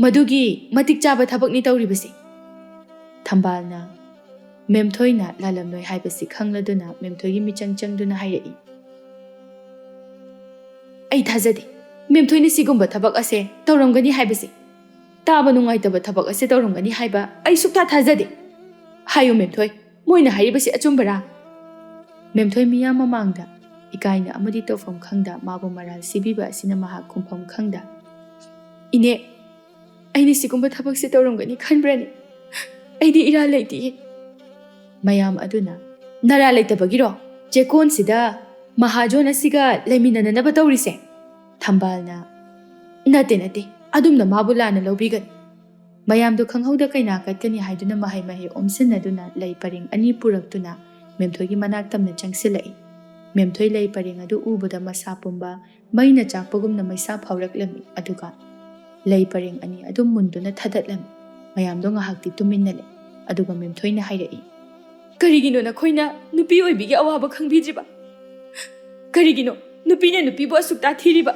ꯃꯗꯨꯒꯤ ꯃꯇꯤꯛ ꯆꯥꯕ ꯊꯕꯛꯅꯤ ꯇꯧꯔꯤꯕꯁꯤ꯫ ꯊꯝꯕꯥꯜꯅ ꯃꯦꯝꯊꯣꯏꯅ ꯂꯥꯜꯂꯝꯂꯣꯏ ꯍꯥꯏꯕꯁꯤ ꯈꯪꯂꯗꯨꯅ ꯃꯦꯝꯊꯣꯏꯒꯤ ꯃꯤꯆꯪ ꯆꯪꯗꯨꯅ ꯍꯥꯏꯔꯛꯏ, "ꯑꯩ ꯊꯥꯖꯗꯦ ꯃꯦꯝꯊꯣꯏꯅ ꯁꯤꯒꯨꯝꯕ ꯊꯕꯛ ꯑꯁꯦ ꯇꯧꯔꯝꯒꯅꯤ ꯍꯥꯏꯕꯁꯤ꯫ ꯇꯥꯕ ꯅꯨꯡꯉꯥꯏꯇꯕ ꯊꯕꯛ ꯑꯁꯦ ꯇꯧꯔꯝꯒꯅꯤ ꯍꯥꯏꯕ ꯑꯩ ꯁꯨꯛꯊꯥ ꯊꯥꯖꯗꯦ꯫ ꯍꯥꯏꯌꯨ ꯃꯦꯝꯊꯣꯏ, ꯃꯣꯏꯅ ꯍꯥꯏꯔꯤꯕꯁꯤ ꯑꯆꯨꯝꯕꯔꯥ?" ꯃꯦꯝꯊꯣꯏ ꯃꯤꯌꯥꯝ ꯃꯃꯥꯡꯗ ꯏꯀꯥꯏꯅ ꯑꯃꯗꯤ ꯇꯧꯐꯝ ꯈꯪꯗ ꯃꯥꯕꯨ ꯃꯔꯥꯜ ꯁꯤꯕꯤꯕ ꯑꯁꯤꯅ ꯃꯍꯥꯛ ꯈꯨꯝꯐꯝ ꯈꯪꯗ, "ꯏꯅꯦ, ꯑꯩꯅ ꯁꯤꯒꯨꯝꯕ ꯊꯕꯛꯁꯦ ꯇꯧꯔꯝꯒꯅꯤ ꯈꯟꯕ꯭ꯔꯅꯦ? ꯑꯩꯗꯤ ꯏꯔꯥꯜ ꯂꯩꯇꯤꯌꯦ꯫" ꯃꯌꯥꯝ ꯑꯗꯨꯅ, "ꯅꯔꯥꯜ ꯂꯩꯇꯕꯒꯤꯔꯣ ꯆꯦꯛꯀꯣꯟꯁꯤꯗ ꯃꯍꯥꯖꯣꯟ ꯑꯁꯤꯒ ꯂꯩꯃꯤꯟꯅꯅꯅꯕ ꯇꯧꯔꯤꯁꯦ?" ꯊꯝꯕꯥꯜꯅ, "ꯅꯠꯇꯦ, ꯅꯠꯇꯦ, ꯑꯗꯨꯝꯅ ꯃꯥꯕꯨ ꯂꯥꯟꯅ ꯂꯧꯕꯤꯒꯅꯨ꯫" ꯃꯌꯥꯝꯗꯨ ꯈꯪꯍꯧꯗ ꯀꯩꯅꯥ ꯀꯠꯀꯅꯤ ꯍꯥꯏꯗꯨꯅ ꯃꯍꯩ ꯃꯍꯩ ꯑꯣꯝꯁꯤꯟꯅꯗꯨꯅ ꯂꯩ ꯄꯔꯦꯡ ꯑꯅꯤ ꯄꯨꯔꯛꯇꯨꯅ ꯃꯦꯝꯊꯣꯏꯒꯤ ꯃꯅꯥꯛ ꯇꯝꯅ ꯆꯪꯁꯤꯜꯂꯛꯏ꯫ ꯃꯦꯝꯊꯣꯏ ꯂꯩ ꯄꯔꯦꯡ ꯑꯗꯨ ꯎꯕꯗ ꯃꯁꯥ ꯄꯨꯝꯕ ꯃꯩꯅ ꯆꯥꯛꯄꯒꯨꯝꯅ ꯃꯩꯁꯥ ꯐꯥꯎꯔꯛꯂꯝꯃꯤ꯫ ꯑꯗꯨꯒ ꯂꯩ ꯄꯔꯦꯡ ꯑꯅꯤ ꯑꯗꯨ ꯃꯨꯟꯗꯨꯅ ꯊꯥꯗꯠꯂꯝꯃꯤ꯫ ꯃꯌꯥꯝꯗꯣ ꯉꯥꯏꯍꯥꯛꯇꯤ ꯇꯨꯃꯤꯟꯅ ꯂꯩ꯫ ꯑꯗꯨꯒ ꯃꯦꯝꯊꯣꯏꯅ ꯍꯥꯏꯔꯛꯏ, "ꯀꯔꯤꯒꯤꯅꯣ ꯅꯈꯣꯏꯅ ꯅꯨꯄꯤ ꯑꯣꯏꯕꯤꯒꯤ ꯑꯋꯥꯕ ꯈꯪꯕꯤꯗ꯭ꯔꯤꯕ? ꯀꯔꯤꯒꯤꯅꯣ ꯅꯨꯄꯤꯅ ꯅꯨꯄꯤꯕꯨ ꯑꯁꯨꯛ ꯇꯥꯊꯤꯔꯤꯕ?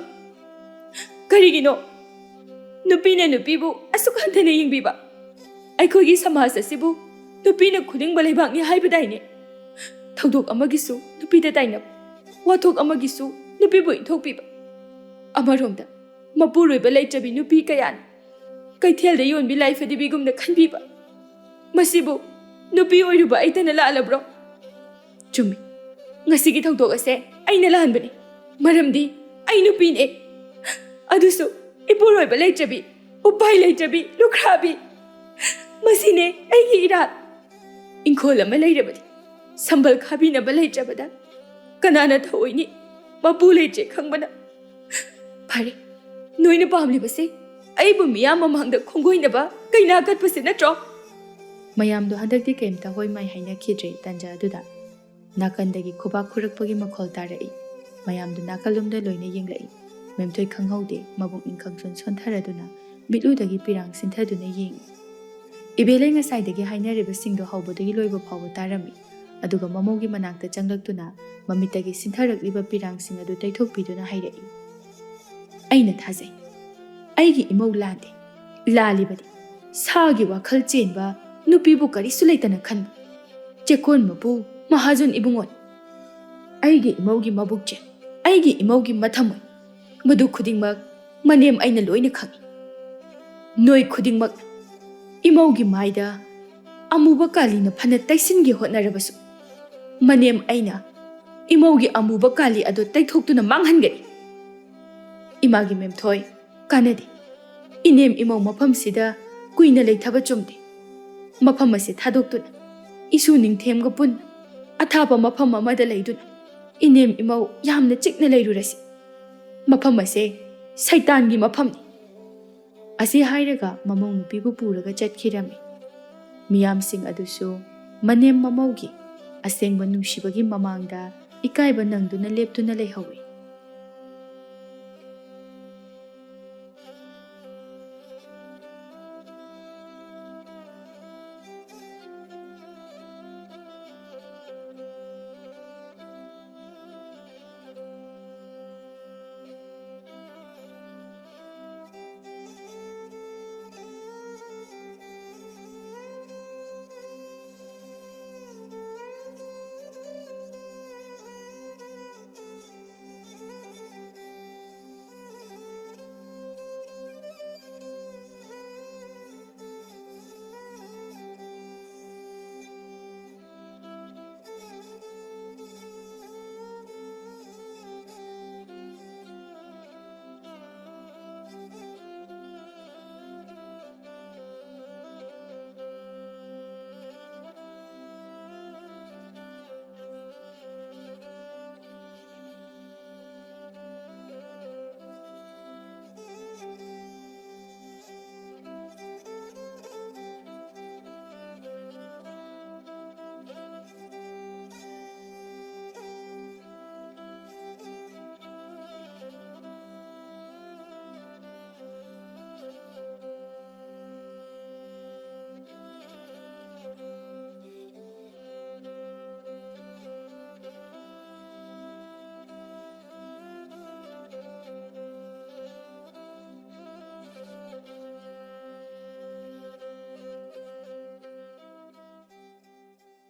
ꯀꯔꯤꯒꯤꯅꯣ ꯅꯨꯄꯤꯅ ꯅꯨꯄꯤꯕꯨ ꯑꯁꯨꯛ ꯍꯟꯊꯅ ꯌꯦꯡꯕꯤꯕ? ꯑꯩꯈꯣꯏꯒꯤ ꯁꯃꯥꯖ ꯑꯁꯤꯕꯨ ꯅꯨꯄꯤꯅ ꯈꯨꯅꯤꯡꯕ ꯂꯩꯕꯥꯛꯅꯤ ꯍꯥꯏꯕꯗꯥꯏꯅꯦ? ꯊꯧꯗꯣꯛ ꯑꯃꯒꯤꯁꯨ ꯅꯨꯄꯤꯗ ꯇꯥꯏꯅꯕ, ꯋꯥꯊꯣꯛ ꯑꯃꯒꯤꯁꯨ ꯅꯨꯄꯤꯕꯨ ꯏꯟꯊꯣꯛꯄꯤꯕ, ꯑꯃꯔꯣꯝꯗ ꯃꯄꯨꯔꯣꯏꯕ ꯂꯩꯇ꯭ꯔꯕꯤ ꯅꯨꯄꯤ ꯀꯌꯥꯅ ꯀꯩꯊꯦꯜꯗ ꯌꯣꯟꯕꯤ ꯂꯥꯏꯐꯗꯤꯕꯤꯒꯨꯝꯅ ꯈꯟꯕꯤꯕ, ꯃꯁꯤꯕꯨ ꯅꯨꯄꯤ ꯑꯣꯏꯔꯨꯕ ꯑꯩꯇꯅ ꯂꯥꯜꯂꯕ꯭ꯔꯣ? ꯆꯨꯝꯃꯤ, ꯉꯁꯤꯒꯤ ꯊꯧꯗꯣꯛ ꯑꯁꯦ ꯑꯩꯅ ꯂꯥꯟꯕꯅꯤ, ꯃꯔꯝꯗꯤ ꯑꯩ ꯅꯨꯄꯤꯅꯦ꯫ ꯑꯗꯨꯁꯨ ꯏꯄꯨꯔꯣꯏꯕ ꯂꯩꯇ꯭ꯔꯕꯤ, ꯎꯄꯥꯏ ꯂꯩꯇ꯭ꯔꯕꯤ, ꯂꯨꯈ꯭ꯔꯥꯕꯤ꯫ ꯃꯁꯤꯅꯦ ꯑꯩꯒꯤ ꯏꯔꯥꯜ꯫ ꯏꯪꯈꯣꯜ ꯑꯃ ꯂꯩꯔꯕꯗꯤ ꯁꯝꯕꯜ ꯈꯥꯕꯤꯅꯕ ꯂꯩꯇ꯭ꯔꯕꯗ ꯀꯅꯥꯅ ꯊꯧꯑꯣꯏꯅꯤ? ꯃꯄꯨ ꯂꯩꯇ꯭ꯔꯦ ꯈꯪꯕꯅ꯫ ꯐꯔꯦ, ꯅꯣꯏꯅ ꯄꯥꯝꯂꯤꯕꯁꯦ ꯑꯩꯕꯨ ꯃꯤꯌꯥꯝ ꯃꯃꯥꯡꯗ ꯈꯣꯡꯒꯣꯏꯅꯕ ꯀꯩꯅꯥ ꯀꯠꯄꯁꯦ ꯅꯠꯇ꯭ꯔꯣ?" ꯃꯌꯥꯝꯗꯣ ꯍꯟꯗꯛꯇꯤ ꯀꯩꯝꯇ ꯍꯣꯏ ꯃꯥꯏ ꯍꯥꯏꯅꯈꯤꯗ꯭ꯔꯦ꯫ ꯇꯟꯖꯥ ꯑꯗꯨꯗ ꯅꯥꯀꯟꯗꯒꯤ ꯈꯨꯕꯥꯛ ꯈꯨꯔꯛꯄꯒꯤ ꯃꯈꯣꯜ ꯇꯥꯔꯛꯏ꯫ ꯃꯌꯥꯝꯗꯨ ꯅꯥꯀꯜꯂꯣꯝꯗ ꯂꯣꯏꯅ ꯌꯦꯡꯂꯛꯏ꯫ ꯃꯦꯝꯊꯣꯏ ꯈꯪꯍꯧꯗꯦ, ꯃꯕꯨꯛꯅꯤꯡ ꯈꯪꯁꯣꯟ ꯁꯣꯟꯊꯔꯗꯨꯅ ꯃꯤꯠꯂꯨꯗꯒꯤ ꯄꯤꯔꯥꯡ ꯁꯤꯟꯊꯗꯨꯅ ꯌꯦꯡꯏ꯫ ꯏꯕꯦꯂꯩ ꯉꯁꯥꯏꯗꯒꯤ ꯍꯥꯏꯅꯔꯤꯕꯁꯤꯡꯗꯨ ꯍꯧꯕꯗꯒꯤ ꯂꯣꯏꯕ ꯐꯥꯎꯕ ꯇꯥꯔꯝꯃꯤ꯫ ꯑꯗꯨꯒ ꯃꯃꯧꯒꯤ ꯃꯅꯥꯛꯇ ꯆꯪꯂꯛꯇꯨꯅ ꯃꯃꯤꯠꯇꯒꯤ ꯁꯤꯟꯊꯔꯛꯂꯤꯕ ꯄꯤꯔꯥꯡꯁꯤꯡ ꯑꯗꯨ ꯇꯩꯊꯣꯛꯄꯤꯗꯨꯅ ꯍꯥꯏꯔꯛꯏ, ꯑꯩꯅ ꯊꯥꯖꯩ, ꯑꯩꯒꯤ ꯏꯃꯧ ꯂꯥꯟꯗꯦ꯫ ꯂꯥꯜꯂꯤꯕꯗꯤ ꯁꯥꯒꯤ ꯋꯥꯈꯜ ꯆꯦꯟꯕ ꯅꯨꯄꯤꯕꯨ ꯀꯔꯤꯁꯨ ꯂꯩꯇꯅ ꯈꯟꯕ ꯆꯦꯛꯀꯣꯟ ꯃꯄꯨ ꯃꯍꯥꯖꯣꯟ ꯏꯕꯨꯡꯉꯣꯅꯤ꯫ ꯑꯩꯒꯤ ꯏꯃꯧꯒꯤ ꯃꯕꯨꯛꯆꯦꯜ, ꯑꯩꯒꯤ ꯏꯃꯧꯒꯤ ꯃꯊꯃꯣꯏ, ꯃꯗꯨ ꯈꯨꯗꯤꯡꯃꯛ ꯃꯅꯦꯝ ꯑꯩꯅ ꯂꯣꯏꯅ ꯈꯪꯏ꯫ ꯅꯣꯏ ꯈꯨꯗꯤꯡꯃꯛꯅ ꯏꯃꯧꯒꯤ ꯃꯥꯏꯗ ꯑꯃꯨꯕ ꯀꯥꯂꯤꯅ ꯐꯅ ꯇꯩꯁꯤꯟꯒꯦ ꯍꯣꯠꯅꯔꯕꯁꯨ, ꯃꯅꯦꯝ ꯑꯩꯅ ꯏꯃꯧꯒꯤ ꯑꯃꯨꯕ ꯀꯥꯂꯤ ꯑꯗꯨ ꯇꯩꯊꯣꯛꯇꯨꯅ ꯃꯥꯡꯍꯟꯒꯅꯤ꯫ ꯏꯃꯥꯒꯤ ꯃꯦꯝꯊꯣꯏ, ꯀꯥꯟꯅꯗꯦ꯫ ꯏꯅꯦꯝ ꯏꯃꯧ ꯃꯐꯝꯁꯤꯗ ꯀꯨꯏꯅ ꯂꯩꯊꯕ ꯆꯨꯝꯗꯦ꯫ ꯃꯐꯝ ꯑꯁꯤ ꯊꯥꯗꯣꯛꯇꯨꯅ ꯏꯁꯨ ꯅꯤꯡꯊꯦꯝꯒ ꯄꯨꯟꯅ ꯑꯊꯥꯞꯄ ꯃꯐꯝ ꯑꯃꯗ ꯂꯩꯗꯨꯅ ꯏꯅꯦꯝ ꯏꯃꯧ ꯌꯥꯝꯅ ꯆꯤꯛꯅ ꯂꯩꯔꯨꯔꯁꯤ꯫ ꯃꯐꯝ ꯑꯁꯦ ꯁꯩꯇꯥꯟꯒꯤ ꯃꯐꯝꯅꯤ꯫ ꯑꯁꯤ ꯍꯥꯏꯔꯒ ꯃꯃꯧ ꯅꯨꯄꯤꯕꯨ ꯄꯨꯔꯒ ꯆꯠꯈꯤꯔꯝꯃꯤ꯫ ꯃꯤꯌꯥꯝꯁꯤꯡ ꯑꯗꯨꯁꯨ ꯃꯅꯦꯝ ꯃꯃꯧꯒꯤ ꯑꯁꯦꯡꯕ ꯅꯨꯡꯁꯤꯕꯒꯤ ꯃꯃꯥꯡꯗ ꯏꯀꯥꯏꯕ ꯅꯪꯗꯨꯅ ꯂꯦꯞꯇꯨꯅ ꯂꯩꯍꯧꯏ꯫